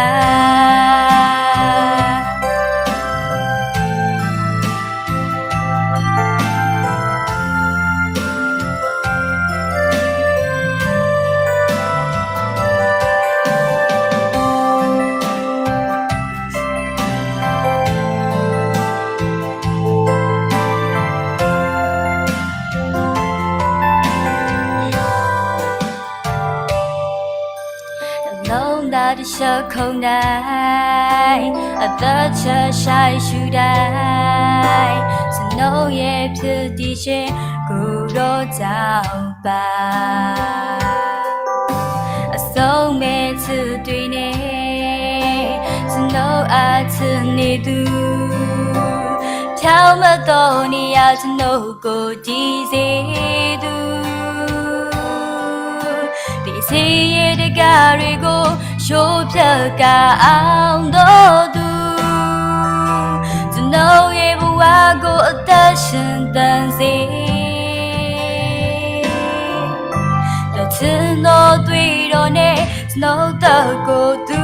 နှလုံးသားတစ်ချက်ခုန်တိုင်း အသက်ချက်ရှိုင်တိုင်း ကျွန်တော်ရဲ့ ဖြစ်တည်ခြင်း ကိုယ်တော်ကြောင့်ပါ အစုံမဲ့ ချစ်တွေနဲ့ ကျွန်တော် အချစ်နေသူ ဖြောင့်မတ်သော နေရာ ကျွန်တော်ကို တည်စေသူ သေဆံးရေတံခါးတွေကို ချိုးဖျက်ကာ အောင်သောသူ ကျွန်တော်ရဲ့ ဘဝကို အသက်ရှင်သန်စေ ဒီး ချစ်သော သွေးတော်နဲ့ ကျွန်တော် အသက်ကို သူ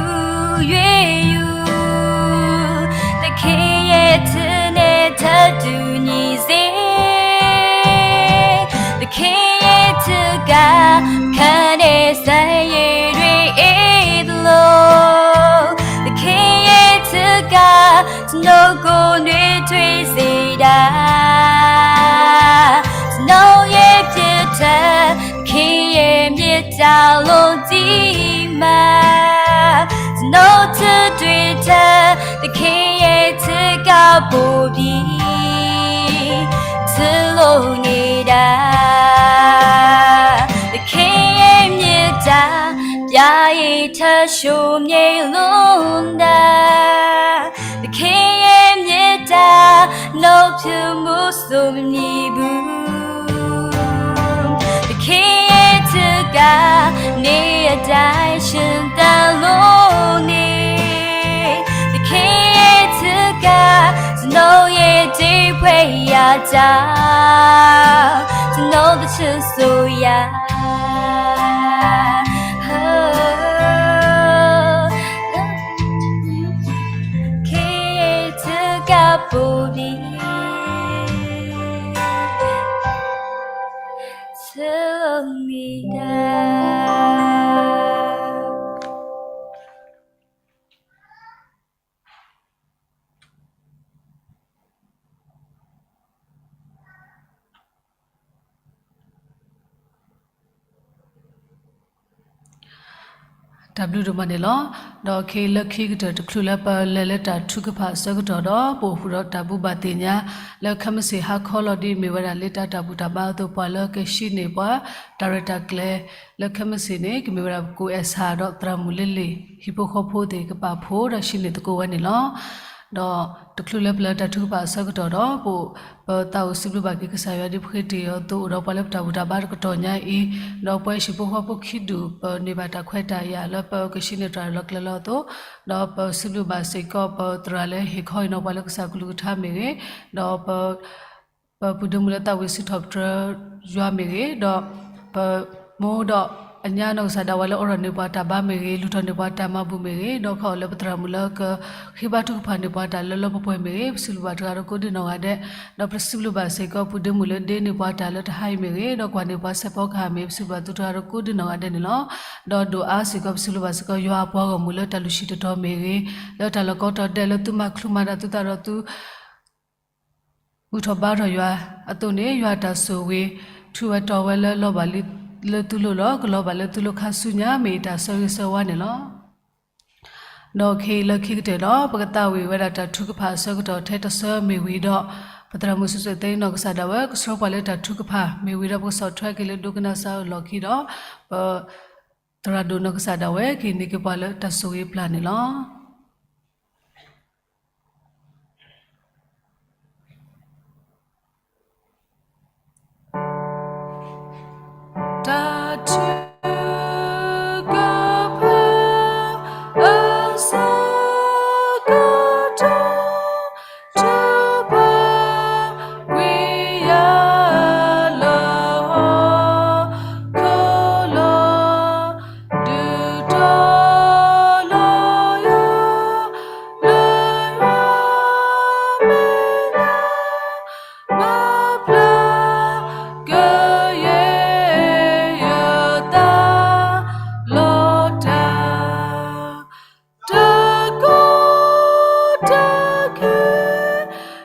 ရွေးယူ သခင်ရဲ့ ချစ်နဲ့ ထပ်တူညီစေ သခင်ရဲ့ ချစ်က ခါနဲ့ စက်ရည်တွေ သလို သခင်ရဲ့ ချစ်က ကျွန်တော်ကို နွေးထွေးစေတာ ကျွန်တော်ရဲ့ ပြစ်ဒဏ် သခင်ရဲ့ မေတ္တာ လွန်ကြီးမှ ကျွန်တော် ချစ်တွေထက် သခင်ရဲ့ ချစ်က ပိုပြီး ချစ်လို့နေတာ သခင်ရဲ့ မေတ္တာ ပြာရည်ထက် ရှုံးမြေလွန်တာ သခင်ရဲ့ မေတ္တာ နှုတ်ဖြင့် မူဆိုမနေဘူး သခင်ရဲ့ ချစ်က နေ့အတိုင်း ရှင်သန်လို့နေ သခင်ရဲ့ ချစ်က ကျွန်တော်ရဲ့ ကြေးဖှဲရာကြောင့် ကျွန်တော် သီချင်းဆိုရာ ခင်ရဲ့ ချစ်က ပိုပြီး ချစ်လို့နေတာ တၢ်ဘျုးဒိၣ်မးန့ၣ်လီၤ. ဒီးခဲအံၤလၢခံကတၢၢ် တချုးလၢပလဲၤလၢတၢ်ထုကဖၣ်အဆၢကတီၢ်ဒီး ပအိၣ်ဃုာ်ဒီးတၢ်ဘူၣ်ဘၣ်သ့ၣ်ညါ လၢခဲမုၢ်ဆ့ၣ်ဟါခီလီၤ ဒ်မ့ၢ်ဝဲဒၣ်လၢတၢ်ဘူၣ်တၢ်ဘါအသိး ပှၤလၢကဟံးန့ၢ်ပှၤ တၢ်ရဲၣ်တၢ်ကျဲၤ လၢခဲမုၢ်ဆ့ၣ်န့ၣ် ကမ့ၢ်ဝဲဒၣ် ပကိးအဲၣ်ဆၣ် ဒီးသရၣ်မုၣ်လ့လ့ၣ် ဟံၣ်ဖိဃီဖိသ့ၣ် ကပာ်ဖှိၣ်ဒီးဟံးန့ၢ်သကိးဝဲန့ၣ်လီၤ. ဒီးတချုးလၢပလဲၤတၢ်ထုကဖၣ်အဆၢကတီၢ်ဒီး ပ ပသးအိၣ်စံးဘျုးဘၣ်က့ၤကစၢ်ယွၤ ဒ်ပဃ့တ့ၢ်အီၤအသိး အိၣ်ဒီးပှၤလၢပတၢ်ဘူၣ်တၢ်ဘါတကတီၢ်ညါအံၤ, ဒီးပဝဲဟံၣ်ဖိဃီဖိခံဒူၣ် ပန့ၢ်ဘၣ်တၢ်ခွဲးတၢ်ယာ်လၢပကဟံးန့ၢ်တၢ်ရဲၣ်လီၤကျဲၤလီၤအသိး, ဒီးပစံးဘျုးဘၣ်စ့ၢ်ကီးပသရၣ်လၢဟ့ၣ်ခီဟ့ၣ်နီၤပှၤလၢကစၢ်ကလုၢ်ကထါမ့ၢ်ဂ့ၤ, ဒီးပ ပပုၢ်ဒ့မုၣ်လၢသးဝံၣ်စံးထီၣ်ပတြၢၤယွၤမ့ၢ်ဂ့ၤ, ဒီးပမိၢ်ဒီးအညါနီၢ်ကစၢ်ဒၣ်ဝဲလၢအိးထီၣ်န့ၢ်ပှၤတၢ်ဘါမ့ၢ်ဂ့ၤ, လူၤထီၣ်န့ၢ်ပှၤတၢ်မၤဘူၣ်မ့ၢ်ဂ့ၤ, ဒီးခီၣ်လၢပသရၣ်မုၣ်လၢကဃ့ဘါထုကဖၣ်န့ၢ်ပှၤတၢ်လၢလၢပှဲၤပှဲၤမ့ၢ်ဂ့ၤ, ပစံးဘျုးဘၣ်တဂၤဒီးကိးဒံနီၢ်ဂၤဒဲး, ဒီးပစံးဘျုးဘၣ်စ့ၢ်ကီးပုၢ်ဒ့မုၣ်လၢဒ့န့ၢ်ပှၤတၢ်လၢတဟါအံၤမ့ၢ်ဂ့ၤ, ဒီးကွၢ်န့ၢ်ပှၤဆဲးဖီကဟၣ်မ့ၢ်ဂ့ၤ, ပစံးဘျုးဘၣ်သုတဂၤဒီးကိးဒံနီၢ်ဂၤဒဲးန့ၣ်လီၤ. ဒီးဒိၣ်အါစ့ၢ်ကီး ပစံးဘျုးဘၣ်စ့ၢ်ကီးယွၤအပှၤဂီၢ်မုၢ်လၢတၢ်လုၢ်ဟံၣ်တတီၤမ့ၢ်ဂ့ၤ, လၢတၢ်လီၢ်ကိးတီၤဒဲးလၢသုမၤချုးမၤဒၣ်သုသးဒီးသု ဘူၣ်ထီၣ်ဘါထီၣ်ယွၤအသိးန့ၣ်, ယွၤအတၢ်ဆိၣ်ဂ့ၤ ထုးဝဲတီၤဝဲလၢလီၤဘၣ်လၢသုလိၤဒီး ကလီၤဘၣ်လၢသုလိၤခါဆူညါ မ့ၢ်ယတၢ်ဆၢဂ့ၤဆၢဝါန့ၣ်လီၤ. ဒီးခဲအံၤလၢခံကတၢၢ်ဒီး ပကသးဝံၣ်ဝဲဒၣ်တၢ်ထုကဖၣ်အဆၢကတီၢ်ထဲတဆၢမ့ၢ်ဝံၤဒီး, ပသရၣ်မုၣ်စံးစိၤသဲနီၢ်ကစၢ်ဒၣ်ဝဲ ကဆှၢပှၤလၢတၢ်ထုကဖၣ် မ့ၢ်ဝံၤဒီးပကဆီၣ်ထွဲက့ၤလၢဒိကနၣ်စၢ်အလီၢ်ခံဒီး ပသရၣ်ဒိၣ်နီၢ်ကစၢ်ဒၣ်ဝဲ ကဟံးန့ၢ်က့ၤပှၤလၢတၢ်ဆိၣ်ဂ့ၤပျၢ်န့ၣ်လီၤ. တၢ်ထုကဖၣ်အဆၢကတီၢ် ထုကဖၣ်ကွံာ်ယၤလၢဟီၣ်ခိၣ်လီၤ, ဒုးတီၤလီၤယၤလၢယွၤမဲာ်ညါ မၤပျၢ်ကယဲၢ် ယသးလီၤတၢ်, တၢ်ကီတၢ်ခဲ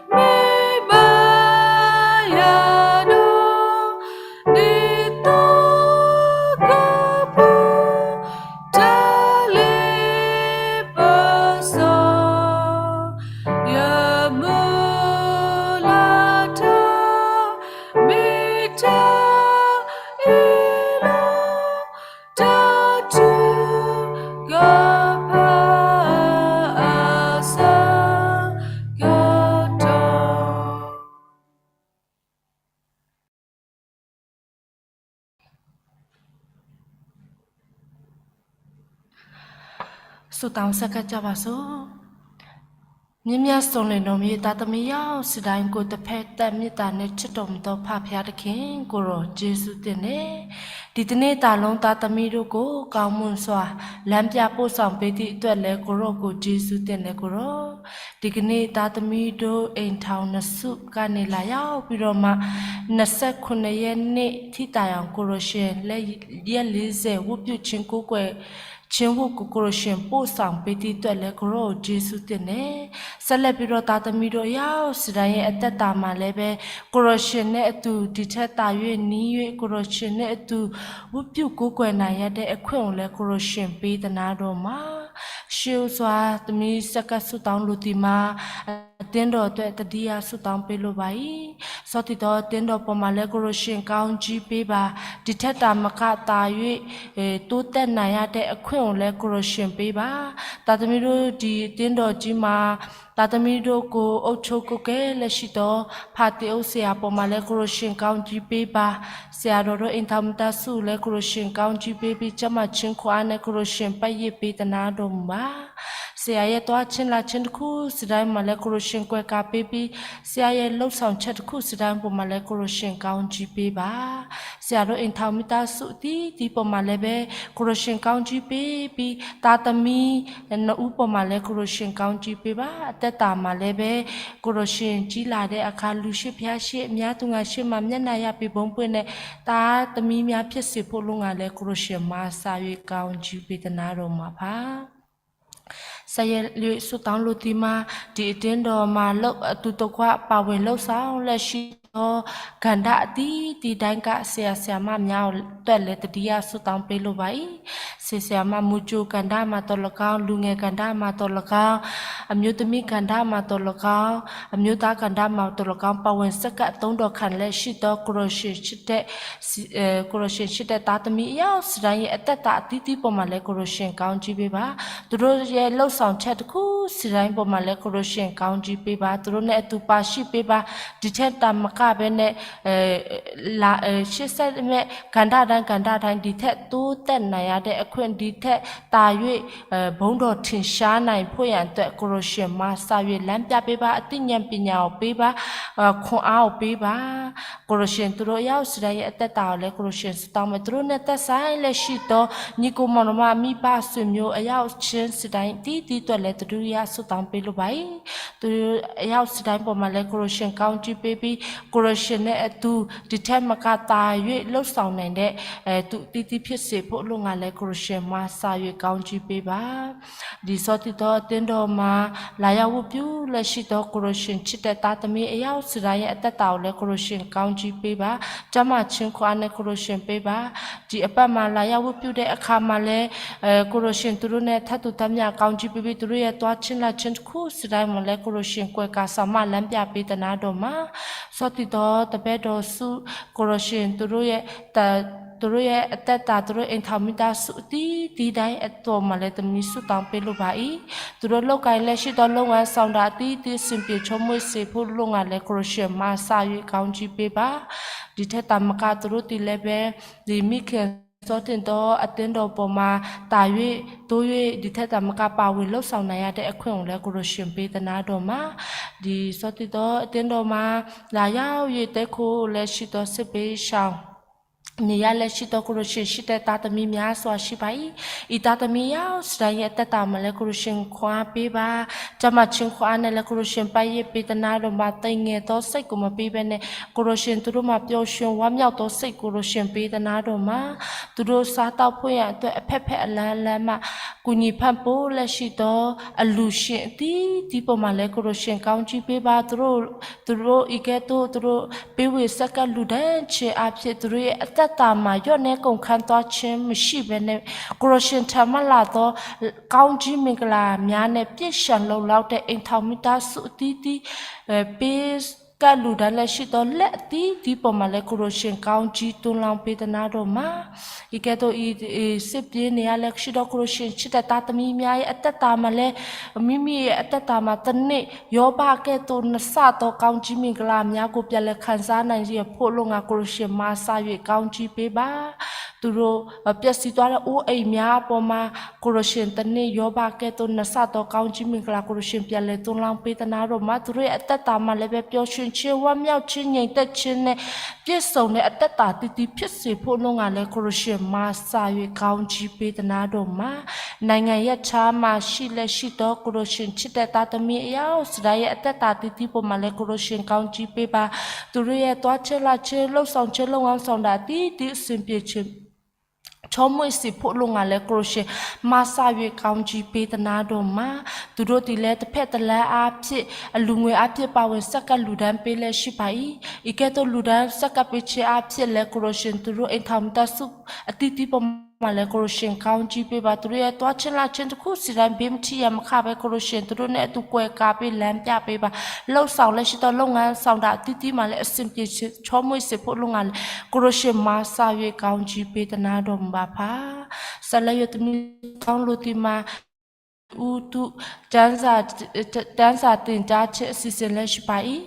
မ့ၢ်ဘၣ်ယၤဒီး ဒ်သိးကပူၤ တၢ်လ့ပစီ ယမုၢ်လၢ်တၢ် မ့ၢ်တၢ်အ့ၣ်လိာ် တၢ်ထုကဖၣ်အဆၢကတီၢ်. ဆိၣ်သးစဲကဲကၢ်ဘၣ်ဆိၣ်, မ့မ့ၢ်စိၤလ့ၣ်နီၢ်မ့ၢ်ယသးသမံယီၤစံဒၣ်အံၤ ကိးတဖဲသးမ့ၢ်တၢ်န့ၣ် ဆၢထီၣ်မတီၤဖးဖျါတခ့ ကိရိၣ်က့ၤစူသ့ၣ်န့ၣ်, ဒ်တနံၣ်တၢ်လီၢ် သးသမံဒိၣ်ကိး ကောင်းမွန်စွာ လမ်းပြပို့ဆောင်ပေးသည့်အတွက်လည်း ကိုယ်တော်ကို ကျေးဇူးတင်တယ် ကိုယ်တော်. ဒီကနေ့ သားသမီးတို့ အိမ်ထောင်နှစ်စုကနေ လာရောက်ပြီးတော့မှ နှစ်ဆယ့်ခုနှစ်ရက်နေ့ ထီးတၢ်ရောင် ကိုယ်တော်ရှင် လက် ရက်လေးဆယ် ဝတ်ပြုခြင်းကိုးကွယ်ခြင်းဝတ်ကို ကိုယ်တော်ရှင် ပို့ဆောင်ပေးသည့်အတွက်လည်း ကိုယ်တော်ကို ကျေးဇူးတင်တယ်. ဆက်လက်ပြီးတော့ သားသမီးတို့ အယောက်စဒၢ်ရဲ့ အသက်တာမှာလည်းပဲ ကိုယ်တော်ရှင်နဲ့အတူ ဒီထက်သာ၍ နီး၍ ကိုယ်တော်ရှင်နဲ့အတူ ဝတ်ပြုကိုးကွယ်နိုင်ရတဲ့ အခွင့်ကိုလည်း ကိုယ်တော်ရှင် ပေးသနားတော်မှာ ရှေးဦးစွာ သမီးစက္ကန့်ဆုတောင်းလိုသည်မှာ အသင်းတော်အတွက် တတိယဆုတောင်းပေးလိုပါ၏. စောင့်တည်သောအသင်းတော်ပေါ်မှာလည်း ကိုယ်တော်ရှင် ကောင်းကြီးပေးပါ. ဒီထက်သာမက သာ၍ တိုးတက်နိုင်ရတဲ့ အခွင့်ကိုလည်း ကိုယ်တော်ရှင် ပေးပါ. သားသမီးတို့ ဒီအသင်းတော်ကြီးမှာ သားသမီးတို့ကို အုပ်ချုပ်ကွပ်ကဲလျက်ရှိသော ဖာသ့အိၣ်ဆရာပေါ်မှာလည်း ကိုယ်တော်ရှင် ကောင်းကြီးပေးပါ. ဆရာတော်တို့ အိမ်ထောင်မိသားစုကိုလည်း ကိုယ်တော်ရှင် ကောင်းကြီးပေးပြီး ကျန်းမာခြင်းခွန်အားနဲ့ ကိုယ်တော်ရှင် ပတ်ရစ်ပေးသနားတော်မူပါ. ဆရာရဲ့ သွားခြင်းလာခြင်းတစ်ခုစီတိုင်းမှာလည်း ကိုယ်တော်ရှင် ကွယ်ကာပေးပြီး ဆရာရဲ့ လုပ်ဆောင်ချက်တစ်ခုစီတိုင်းပေါ်မှာလည်း ကိုယ်တော်ရှင် ကောင်းကြီးပေးပါ. ဆရာတို့ အိမ်ထောင်မိသားစုအသီးသီးပေါ်မှာလည်းပဲ ကိုယ်တော်ရှင် ကောင်းကြီးပေးပြီး သားသမီး နှစ်ဦးပေါ်မှာလည်း ကိုယ်တော်ရှင် ကောင်းကြီးပေးပါ. အသက်တာမှာလည်းပဲ ကိုယ်တော်ရှင် ကြီးလာတဲ့အခါ လူရှေ့ဘုရားရှေ့ အများသူငါရှေ့မှာ မျက်နှာရပြီပုံပွင့်နဲ့ သားသမီးများ ဖြစ်စေဖို့ လုပ်ငါလည်း ကိုယ်တော်ရှင် မဆာ၍ ကောင်းကြီးပေးသနားတော်မှာပါ. ဆက်လက်၍ ဆုတောင်းလိုသည်မှာ ဒီအသင်းတော်မှာ လုပ် အတူတကွ ပါဝင်လုပ်ဆောင်လျက်ရှိသော ကဏ္ဍအသီးသီးတိုင်းက ဆရာဆရာမများအတွက်လည်း တတိယဆုတောင်းပေးလိုပါ၏. ဆရာဆရာမ မူကြိုကဏ္ဍမှာသော်လည်းကောင်း၊ လူငယ်ကဏ္ဍမှာသော်လည်းကောင်း၊ အမျိုးသမီးကဏ္ဍမှာသော်လည်းကောင်း၊ အမျိုးသားကဏ္ဍမှာသော်လည်းကောင်း ပါဝင်ဆက်ကပ်သုံးတော်ခံလျက်ရှိသော ကိုယ်တော်ရှင်ချစ်တဲ့ အဲ ကိုယ်တော်ရှင်ချစ်တဲ့သားသမီးအယောက်စီတိုင်းရဲ့ အသက်တာအသီးသီးပေါ်မှာလည်း ကိုယ်တော်ရှင် ကောင်းကြီးပေးပါ. သူတို့ရဲ့ လုပ်ဆောင်ချက်တစ်ခုစီတိုင်းပေါ်မှာလည်း ကိုယ်တော်ရှင် ကောင်းကြီးပေးပါ. သူတို့နဲ့အတူ ပါရှိပေးပါ. ဒီထက်သာမကဘဲနဲ့ အဲ လာ အဲ ရှေ့ဆက်မဲ့ ကဏ္ဍတိုင်း ကဏ္ဍတိုင်း ဒီထက်တိုးတက်နိုင်ရတဲ့ အခွင့် ဒီထက်သာ၍ အဲ ဘုန်းတော်ထင်ရှားနိုင်ဖို့ရန်အတွက် ကိုယ်တော်ရှင် မဆာ၍ လမ်းပြပေးပါ. အသိဉာဏ်ပညာကိုပေးပါ. အဲ ခွန်အားကိုပေးပါ. ကိုယ်တော်ရှင် သူတို့အယောက်စီတိုင်းရဲ့ အသက်တာကိုလည်း ကိုယ်တော်ရှင် ဆုတောင်းမယ်. သူတို့နဲ့သက်ဆိုင်လျက်ရှိသော ညီအစ်ကိုမောင်နှမ မိဘဆွေမျိုး အယောက်ချင်းစီတိုင်း သီးသီးအတွက်လည်း တတိယဆုတောင်းပေးလိုပါ၏. သူတို့အယောက်စီတိုင်းပေါ်မှာလည်း ကိုယ်တော်ရှင် ကောင်းကြီးပေးပြီး ကိုရရှင်နဲ့အတူ ဒီထက်မက သာ၍ လုပ်ဆောင်နိုင်တဲ့ အဲ သူ အသီးသီးဖြစ်စေဖို့ အလို့ငှာလဲ ကိုရရှင် မၤစၢ်၍ ကောင်းချီးပေးပါ. ဒီးဆီၣ်သီတီၢ်အသင်းတော်မှာ လာရောက်ဝတ်ပြုလ့ၣ်ရှိတီၢ် ကိုရရှင်ချစ်တဲ့သားသမီးအယောက် စဒၢ်ယဲအသက်တာကိုလည်း ကိုရရှင်ကောင်းချီးပေးပါ. ကျန်းမာခြင်းခွန်အားနဲ့ ကိုရရှင်ပေးပါ. ဒီအပတ်မှာ လာရောက်ဝတ်ပြုတဲ့အခါမှာလည်း အဲ ကိုရရှင်သူတို့နဲ့ ထပ်တူထပ်မျှ ကောင်းချီးပေးပြီး သူတို့ရဲ့သွားခြင်းလာခြင်းတစ်ခုစီတိုင်းမှာလည်း ကိုရရှင် ကွယ်ကာ ဆောင်မ လမ်းပြပေးသနားတော်မှာ ဆီၣ်သီတီၢ်တပဲဒီးဆူ ကိုရရှင်သူတို့ရဲ့ တ သူတို့ရဲ့အသက်တာ သူတို့အိမ်ထောင်မိသားစုအသီးသီးတိုင်းအသိးမှာလည်း သမီးဆုတောင်းပေးလိုပါ၏. သူတို့လုပ်ကိုင်လ့ၣ်ရှိတီၢ် လုပ်ငန်းဆောင်တာအသီးသီး အဆင်ပြေချောမွေ့စေဖို့ အလို့ငှာလဲ ကိုရရှင် မၤစၢ်၍ ကောင်းချီးပေးပါ. ဒီထက်သာမက သူတို့သည်လည်းပဲ ဒီမိခင် ဆီၣ်သီတီၢ်အသင်းတော်ပေါ်မှာ သာ၍ တိုး၍ ဒီထက်သာမက ပါဝင်လုပ်ဆောင်နိုင်ရတဲ့အခွင့်ကိုလည်း ကိုရရှင်ပေးသနားတော်မှာ ဒီဆီၣ်သီတီၢ်အသင်းတော်မှာ လာရောက်၍ တည်းခိုလ့ၣ်ရှိတီၢ် စစ်ပေးရှောင် နေရလ့ၣ်ရှိတီၢ် ကိုရရှင်ချစ်တဲ့သားသမီးများစွာရှိပါ၏. ဤသားသမီးယောက်စဒၢ်ယဲအသက်တာမှာလည်း ကိုရရှင်ခွန်အားပေးပါ. ကျန်းမာခြင်းခွန်အားနဲ့လည်း ကိုရရှင် ပန်းရစ်ပေးသနားတော်မှာ သိမ်ငယ်သောစိတ်ကိုမပေးဘဲနဲ့ ကိုရရှင်သူတို့မှာ ပျော်ရွှင်ဝမ်းမြောက်သောစိတ် ကိုရရှင်ပေးသနားတော်မှာ သူတို့စားသောက်ဖို့ရန်အတွက် အဖက်ဖက်အလမ်းလမ်းမှ ကူညီပံ့ပိုးလ့ၣ်ရှိတီၢ် အလှူရှင်အသီးသီးပေါ်မှာလည်း ကိုရရှင် ကောင်းချီးပေးပါ. သူတို့ သူတို့ အံၤကဲသို့ သူတို့ ပေးဝေဆက်ကပ်လှူဒါန်းခြင်းအားဖြင့် သူတို့ရဲ့အသက်တာမှာ လျော့နည်းကုန်ခမ်းသွားခြင်းမရှိဘဲနဲ့ ကိုရရှင် ထံမှလာသော ကောင်းချီးမင်္ဂလာများနဲ့ ပြည့်စုံလုံလောက်တဲ့ အိမ်ထောင်မိသားစုအသီးသီး ပေးဆက်ကပ်လှူဒါန်းလ့ၣ်ရှိတီၢ် လ့ၣ်အသီးသီးပေါ်မှာလည်း ကိုရရှင် ကောင်းချီးသွန်လောင်းပေးသနားတော်မှာ အံၤကဲသို့ အံၤ စစ်ပေးနေရလ့ၣ်ရှိတီၢ် ကိုရရှင်ချစ်တဲ့သားသမီးများရဲ့အသက်တာမှာလည်း မိမိရဲ့အသက်တာမှာ တနေ့ ယောဘကဲ့သို့ နှစ်ဆသော ကောင်းချီးမင်္ဂလာများကို ပြန်လည်ခံစားနိုင်စေဖို့ အလို့ငှာ ကိုရရှင် မၤစၢ်၍ ကောင်းချီးပေးပါ. သူတို့ ပျက်စီးသွားတဲ့ အိမ်အပေါ်မှာ ကိုရရှင် တနေ့ ယောဘကဲ့သို့ နှစ်ဆသော ကောင်းချီးမင်္ဂလာ ကိုရရှင် ပြန်လည်သွန်လောင်းပေးသနားတော်မှာ သူတို့ရဲ့အသက်တာမှာလည်းပဲ ပျော်ရွှင်ခြင်း ဝမ်းမြောက်ခြင်း ငြိမ်သက်ခြင်းနဲ့ ပြည့်စုံတဲ့အသက်တာသီးသီးဖြစ်စေဖို့ အလို့ငှာလဲ ကိုရရှင် မၤစၢ်၍ ကောင်းချီးပေးသနားတော်မှာ နိုင်ငံရပ်ခြားမှာရှိလ့ၣ်ရှိတီၢ် ကိုရရှင်ချစ်တဲ့သားသမီးအယောက်စဒၢ်ယဲအသက်တာသီးသီးပေါ်မှာလည်း ကိုရရှင် ကောင်းချီးပေးပါ. သူတို့ရဲ့သွားခြင်းလာခြင်း လုပ်ဆောင်ခြင်း လုပ်ငန်းဆောင်တာအသီးသီး အဆင်ပြေခြင်း ချောမွေ့စေဖို့ အလို့ငှာလဲ ကိုရရှင် မၤစၢ်၍ ကောင်းချီးပေးသနားတော်မှာ သူတို့သည်လည်း တစ်ဖက်တစ်လမ်းအားဖြင့် အလှူငွေအားဖြင့် ပါဝင်ဆက်ကပ်လှူဒါန်းပေးလ့ၣ်ရှိပါ၏. အံၤကဲ့သို့ လှူဒါန်းဆက်ကပ်ပေးခြင်းအားဖြင့်လည်း ကိုရရှင် သူတို့အိမ်ထောင်မိသားစု အသီးသီးပေါ်မှာလည်း ကိုရရှင် ကောင်းချီးပေးပါ. သူတို့ရဲ့သွားခြင်းလာခြင်းတစ်ခုစီတိုင်း ဘေးမထံးရန်မခါဘဲ ကိုရရှင် သူတို့နဲ့အတူ ကွယ်ကာပေး လမ်းပြပေးပါ. လုပ်ဆောင်လ့ၣ်ရှိတီၢ် လုပ်ငန်းဆောင်တာအသီးသီးမှာလည်း အဆင်ပြေချောမွေ့စေဖို့ အလို့ငှာလဲ ကိုရရှင် မၤစၢ်၍ ကောင်းချီးပေးသနားတော်မှာပါ. ဆက်လက်၍ သမီး တောင်းလိုသည်မှာ ဦးသူ တန်းစာ တန်းစာသင်ကြားချက်အစီအစဉ်လည်းရှိပါ၏.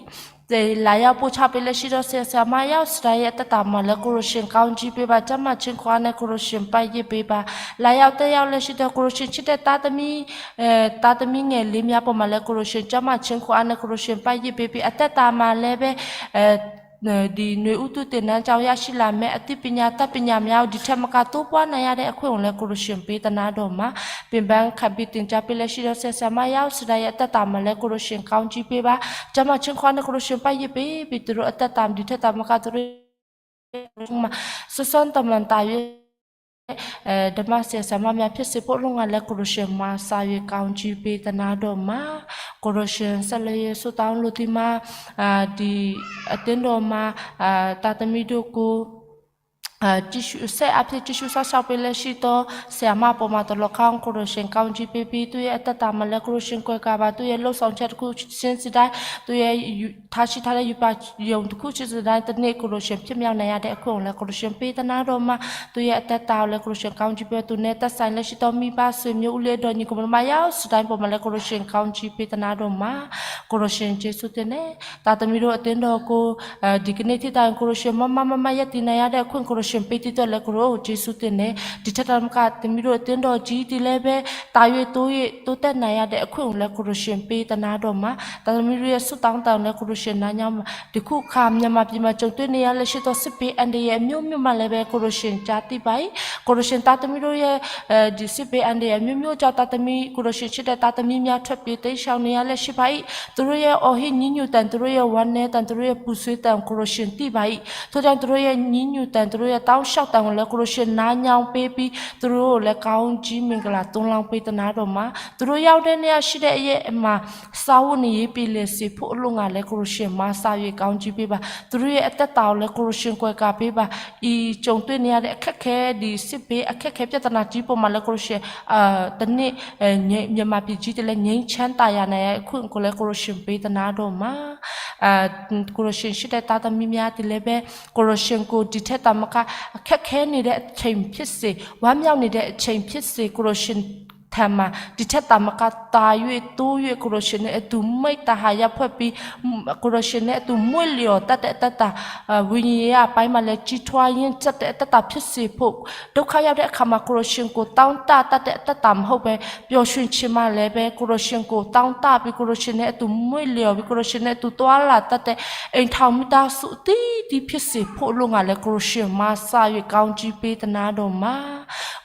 လာရောက်ပို့ချပေးလ့ၣ်ရှိတီၢ် ဆရာဆရာမယောက်စဒၢ်ယဲအသက်တာမှာလည်း ကိုရရှင် ကောင်းချီးပေးပါ. ကျန်းမာခြင်းခွန်အားနဲ့ ကိုရရှင် ပန်းရစ်ပေးပါ. လာရောက်တက်ရောက်လ့ၣ်ရှိတီၢ် ကိုရရှင်ချစ်တဲ့သားသမီး အဲ သားသမီးငယ်လေးများပေါ်မှာလည်း ကိုရရှင် ကျန်းမာခြင်းခွန်အားနဲ့ ကိုရရှင် ပန်းရစ်ပေးပြီး အသက်တာမှာလည်းပဲ အဲ ဒီနွေဦးသူသင်တန်းကျောင်း ရရှိလာမယ့် အသိပညာ အတတ်ပညာများကို ဒီထက်မက တိုးပွားနိုင်ရတဲ့အခွင့်ကိုလည်း ကိုရရှင် ပေးသနားတော်မှာ ပင်ပန်းခံပြီး သင်ကြားပေးလ့ၣ်ရှိတီၢ် ဆရာဆရာမယောက်စဒၢ်ယဲအသက်တာမှာလည်း ကိုရရှင် ကောင်းချီးပေးပါ. ကျန်းမာခြင်းခွန်အားနဲ့ ကိုရရှင် ပန်းရစ်ပေးပြီး သူတို့အသက်တာ ဒီထက်သာမက သူတို့ မှာ စွမ်းစွမ်းတမန်တာ၍ ဓမ္မဆရာဆရာမများဖြစ်စေဖို့ အလို့ငှာလဲ ကိုရရှင် မၤစၢ်၍ ကောင်းချီးပေးသနားတော်မှာ ကိုရရှင် ဆက်လက်၍ ဆုတောင်းလိုသည်မှာ ဒီအသင်းတော်မှာ သားသမီးတို့ကို ကြည့်ရှု စက်အားဖြင့် ကြည့်ရှုစောင့်ရှောက်ပေးလ့ၣ်ရှိတီၢ် ဆရာမအပေါ်မှာ တလီၤခါ ကိုရရှင် ကောင်းချီးပေးပြီး သူ့ရဲ့အသက်တာမှာလည်း ကိုရရှင် ကွယ်ကာပါ. သူ့ရဲ့လုပ်ဆောင်ချက်တစ်ခုချင်းစီတိုင်း သူ့ရဲ့ထားရှိထားတဲ့ ရူပါရုံတစ်ခုချင်းစီတိုင်း တနေ့ ကိုရရှင် ဖြစ်မြောက်နိုင်ရတဲ့အခွင့်ကိုလည်း ကိုရရှင် ပေးသနားတော်မှာ သူ့ရဲ့အသက်တာကိုလည်း ကိုရရှင် ကောင်းချီးပေး သူနဲ့သက်ဆိုင်လ့ၣ်ရှိတီၢ် မိဘဆွေမျိုးဦးလေး ဒီညီကိုမောင်နှမယောက်စဒၢ်ပေါ်မှာလည်း ကိုရရှင် ကောင်းချီးပေးသနားတော်မှာ ကိုရရှင် ကျေးဇူးတင်တယ်. သားသမီးတို့အသင်းတော်ကို ဒီကနေ့ထိတိုင် ကိုရရှင် မမမမရပ်တည်နိုင်ရတဲ့အခွင့် ကိုရရှင် Congratulation ပ့ၤတံၤတၢ်လၢကရိ က့ၤဆူတ့ၢ်န့ၣ် ဒံးထဲတၢ်မက တမံၤဒိၣ်အသ့ဒီးကံ ဒ်လဲၣ်ဖဲ တၢ်ယိးတိယိး တိတဲာ်နၤယၤဒဲးအခွဲးအိၣ်လၢ ကရိ congratulation ပ့ၤတနၤဒီးမၤ တၢ်တမံၤဒိၣ်ယဲၢ်ဆူၣ်တၢ်အိၣ်တၢ်လၢ ကရိ congratulation နၤညါ တခူခါ မြန်မာပြည်မှာ ကြုံတွေ့နေရလၢ ရှ့တီ စစ်ပျိုးအန္တရာယ် အမျိုးမျိုးမှ လည်းပဲ ကရိ congratulation ကြားသိပါ ကရိ congratulation တၢ်တမံၤဒိၣ်ယဲၢ် ဒီး စစ်ပျိုးအန္တရာယ် အမျိုးမျိုးကြောင့် တၢ်တမံၤ ကရိ congratulation ချစ်တဲ့ သားသမီးများ ထွက်ပြေးတိမ်းရှောင်နေရလၢ ရှိပါ သူတို့ရဲ့ အော်ဟစ်ညည်းနုန်သံ၊ သူတို့ရဲ့ ဝမ်းနည်းသံ၊ သူတို့ရဲ့ ပူဆွေးသံကို ကရိ congratulation သိပါ ထို့ကြောင့် သူတို့ရဲ့ ညည်းနုန်သံ၊ သူတို့ရဲ့ တောင်းလျှောက်သံကိုလည်း ကရိ congratulation နားညောင်းပေးပြီး သူတို့ကိုလည်း ကောင်းကြီးမင်္ဂလာ သိုလှောင်ပေးသနားတော်မှာ သူတို့ရောက်တဲ့နေရာ ရှိတဲ့အရပ်မှာ စားဝတ်နေရေး ပြေလည်စေဖို့ အလို့ငှာ လည်း ကရိ congratulation မၤစၢၤ ကောင်းကြီးပေးပါ သူတို့ရဲ့ အသက်တာကိုလည်း ကရိ congratulation ကွယ်ကာပေးပါ ဒီကြုံတွေ့နေရတဲ့ အခက်အခဲ ဒီစစ်ပွဲ အခက်အခဲ ပြဿနာကြီးပေါ်မှာလည်း ကရိ congratulation တနေ့ မြန်မာပြည်ကြီး တလဲ ငြိမ်းချမ်းသာယာနိုင်အခွင့်ကိုလည်း ကရိ congratulation ပေးသနားတော်မှာ ကရိ congratulation ရှိတဲ့ သားသမီးများ တလဲပဲ ကရိ congratulation ကို ဒံးထဲတၢ်မက အခက်ခဲနေတဲ့အချိန်ဖြစ်စေ ဝမ်းမြောက်နေတဲ့အချိန်ဖြစ်စေ ကရိ congratulation ထံမှာ ဒံးထဲတၢ်မက သာ၍ တိုး၍ ကရိ congratulation နဲ့အတူ မိတ္တဟာယဖွဲ့ပြီး ကရိ congratulation နဲ့အတူ မွေ့လျော်တတ်တဲ့အသက်တာ ဝိညာဉ်ရေးအပိုင်းမှာလည်း ကြီးထွားရင့်ကျက်တဲ့အသက်တာဖြစ်စေဖို့ ဒုက္ခရောက်တဲ့အခါမှာ ကရိ congratulation ကို တောင့်တတတ်တဲ့အသက်တာမဟုတ်ဘဲ ပျော်ရွှင်ချင်မှလည်းပဲ ကရိ congratulation ကို တောင့်တပြီး ကရိ congratulation နဲ့အတူ မွေ့လျော်ပြီး ကရိ congratulation နဲ့အတူ သွားလာတတ်တဲ့ အိမ်ထောင်မိသားစုအသီးသီးဖြစ်စေဖို့ အလို့ငှာ လည်း ကရိ congratulation မၤစၢၤ ကောင်းကြီးပေးသနားတော်မှာ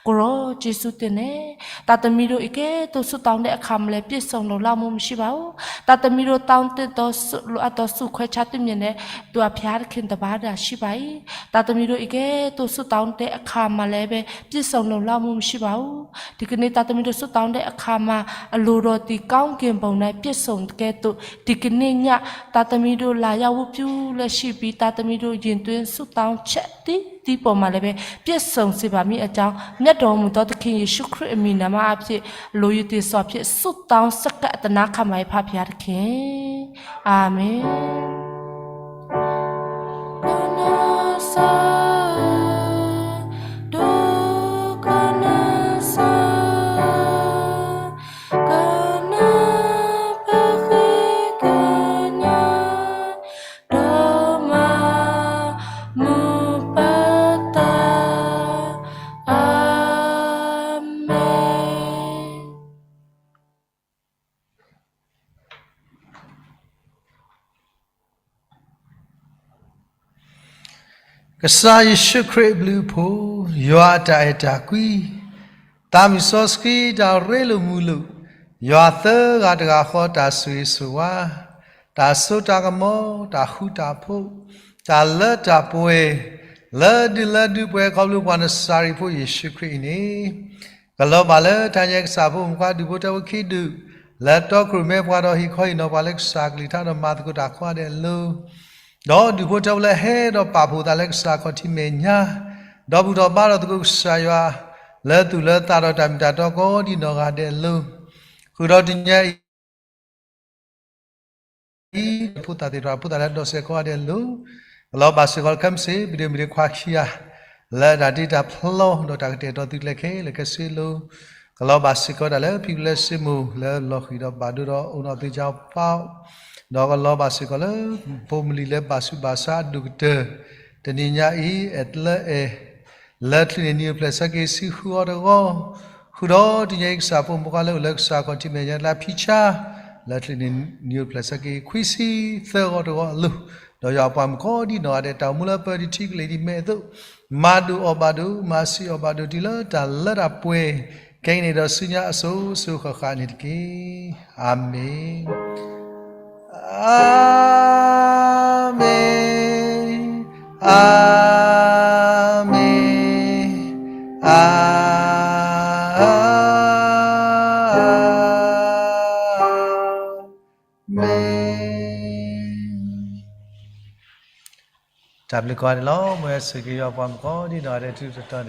ကရိ ကျေးဇူးတင်တယ် သားသမီးတို့ အကဲသို့ ဆုတောင်းတဲ့အခါမှာလည်း ပြည့်စုံလုံလောက်မှု မရှိပါဘူး။ သားသမီးတို့ တောင်းသင့်သော လိုအပ်သော ဆုခွဲခြားသိမ့ၢ်နဲ့ သူအဘုရားသခင် တစ်ပါးသာရှိပါ၏။ သားသမီးတို့ အကဲသို့ ဆုတောင်းတဲ့အခါမှာလည်းပဲ ပြည့်စုံလုံလောက်မှု မရှိပါဘူး။ ဒီကနေ့ သားသမီးတို့ ဆုတောင်းတဲ့အခါမှာ အလိုတော်သည် ကောင်းကင်ဘုံ၌ ပြည့်စုံသကဲ့သို့ ဒီကနေ့ည သားသမီးတို့ လာရောက်ဝတ်ပြုလျက်ရှိပြီး သားသမီးတို့ ရင်သွင်းဆုတောင်းချက်သီးသီးပေါ်မှာလည်းပဲ ပြည့်စုံစေပါမည်အကြောင်း မြတ်တော်မူသောသခင်ယေရှုခရစ်အမည်နာမအားဖြင့် အလိုရည်သေစွာဖြင့် ဆုတောင်းဆက်ကပ်အသနားခံပါ၏ဖခင်။ အာမင်။ Amen. ကစၢ်ယ့ၣ်ၡူးခရံာ်အဘျုးအဖှိၣ်, ယွၤအတၢ်အဲၣ်တၢ်ကွံ, သးမုၢ်စီဆှံ တၢ်ရ့လိာ်မုာ်လိာ်, ယွၤသၢဂၤတဂၤဃီ တၢ်ဆိၣ်ဂ့ၤဆိၣ်ဝါ, တၢ်စိတၢ်ကမီၤ, တၢ်ဃူတၢ်ဖိး, တၢ်လၢတၢ်ပှဲၤ, လၢဒုလၢဒုပှဲၤ ခီဖျိပှၤနစၤရ့းဖိယ့ၣ်ၡူးခရံာ်အံၤန့ၣ် ကလီၤဘၣ်လၢတၢ်ညါကစၢ်ဖိမုၣ်ခွါ ဒူၣ်ဖိထၢဖိခံဒူၣ်, လၢတီခိၣ်ရိၣ်မဲပှၤဒီးဟ့ၣ်ခီဟ့ၣ်နီၤပှၤလၢကစၢ်ကလုၢ်ကထါ ဒီးမၤသကိးတၢ်ကိးဂၤဒဲးအလိၤ, ဒီးဒူၣ်ဖိထၢဖိလၢဟဲဒီးပာ်ဖှိၣ်သးလၢကစၢ်ခီၣ်ထံးမဲာ်ညါ, ဒီးဘူၣ်ထီၣ်ဘါထီၣ်သကိးကစၢ်ယွၤ လၢသူၣ်လၢသးဒီးတၢ်မ့ၢ်တၢ်တီကိးဒံးနီၢ်ဂၤဒဲးအလိၤ, ဃုာ်ဒီးတနံၤညါအံၤ ဖိသၣ်သ့ၣ်တဖၣ် ဖိသၣ်လၢအဒိးစဲးကိးဂၤဒဲးအလိၤ, ကလီၤဘၣ်စ့ၢ်ကီးလၢခဲမုၢ်ဆ့ၣ် ပဒ့ၣ်မုၣ်ဒ့ၣ်ခွါခံဂၤ လၢတၢ်တ့တၢ်ဖျီ ဒီးတၢ်ကတဲာ်ကတီၤသုကျဲခဲလၢာ်ခဲဆ့အလိၤ, ကလီၤဘၣ်စ့ၢ်ကီးတၢ်လၢဖံဖုလၢစ့မိၢ် လၢလီၤဃံၤဒီးဘၣ်ဒိဒီးအိၣ်နီၣ်သ့ကၠီပီ, ဒီးကလီၤဘၣ်စ့ၢ်ကီးလၢ ဖိမုၣ်လံၤလၢဘၣ်ဆူးဘၣ်ဆါအဒိၣ်ကတၢၢ်, တနံၤညါအံၤ အဲၣ်လၢအဲၣ် လၢချုးန့ၣ်နံၤအိၣ်ဖျဲၣ်ဆၢက့ၤဆံဃုအီၤတဂီၢ်, ဃုာ်ဒီးတနံၤညါအံၤ ကစၢ်ဖိမုၣ်ဖိခွါလၢအိၣ်လၢကစၢ်ခီၣ်ထံးမဲာ်ညါလၢဖံဆါ, လၢချုးန့ၣ်နံၤအိၣ်ဖျဲၣ်ဆၢက့ၤခွံဆံသၢဂီၢ်တဂီၢ်အလိၤ, ဒီးယွၤအပှၤမုၣ်ကိးဒံးနီၢ်ဂၤဒဲး တၢ်အိၣ်မူလၢပၢၤတထံကလ့ၤဒ်မဲာ်အသိး, မၤဒိၣ်အီၣ်ဘၣ်ဒိၣ် မၤစံၣ်အီၣ်ဘၣ်ဒိၣ်တုၤလၢတၢ်လၢတၢ်ပှဲၤ, ခဲအံၤန့ၣ်ဒီးဆူညါအစိၤစိၤဃၣ်ဃၣ်န့ၣ်တက့ၢ်. အၤမ့ၣ်. အၤမ့ၣ်, အၤမ့ၣ်, အၤမ့ၣ်. တၢ်ဘျုးကိးဂၤဒဲးလီၤ. မ်ယွၤဆိၣ်ဂ့ၤက့ၤယွၤပှၤမုၣ်ကိးဒံးနီၢ်ဂၤဒဲး တထူးတတီၤ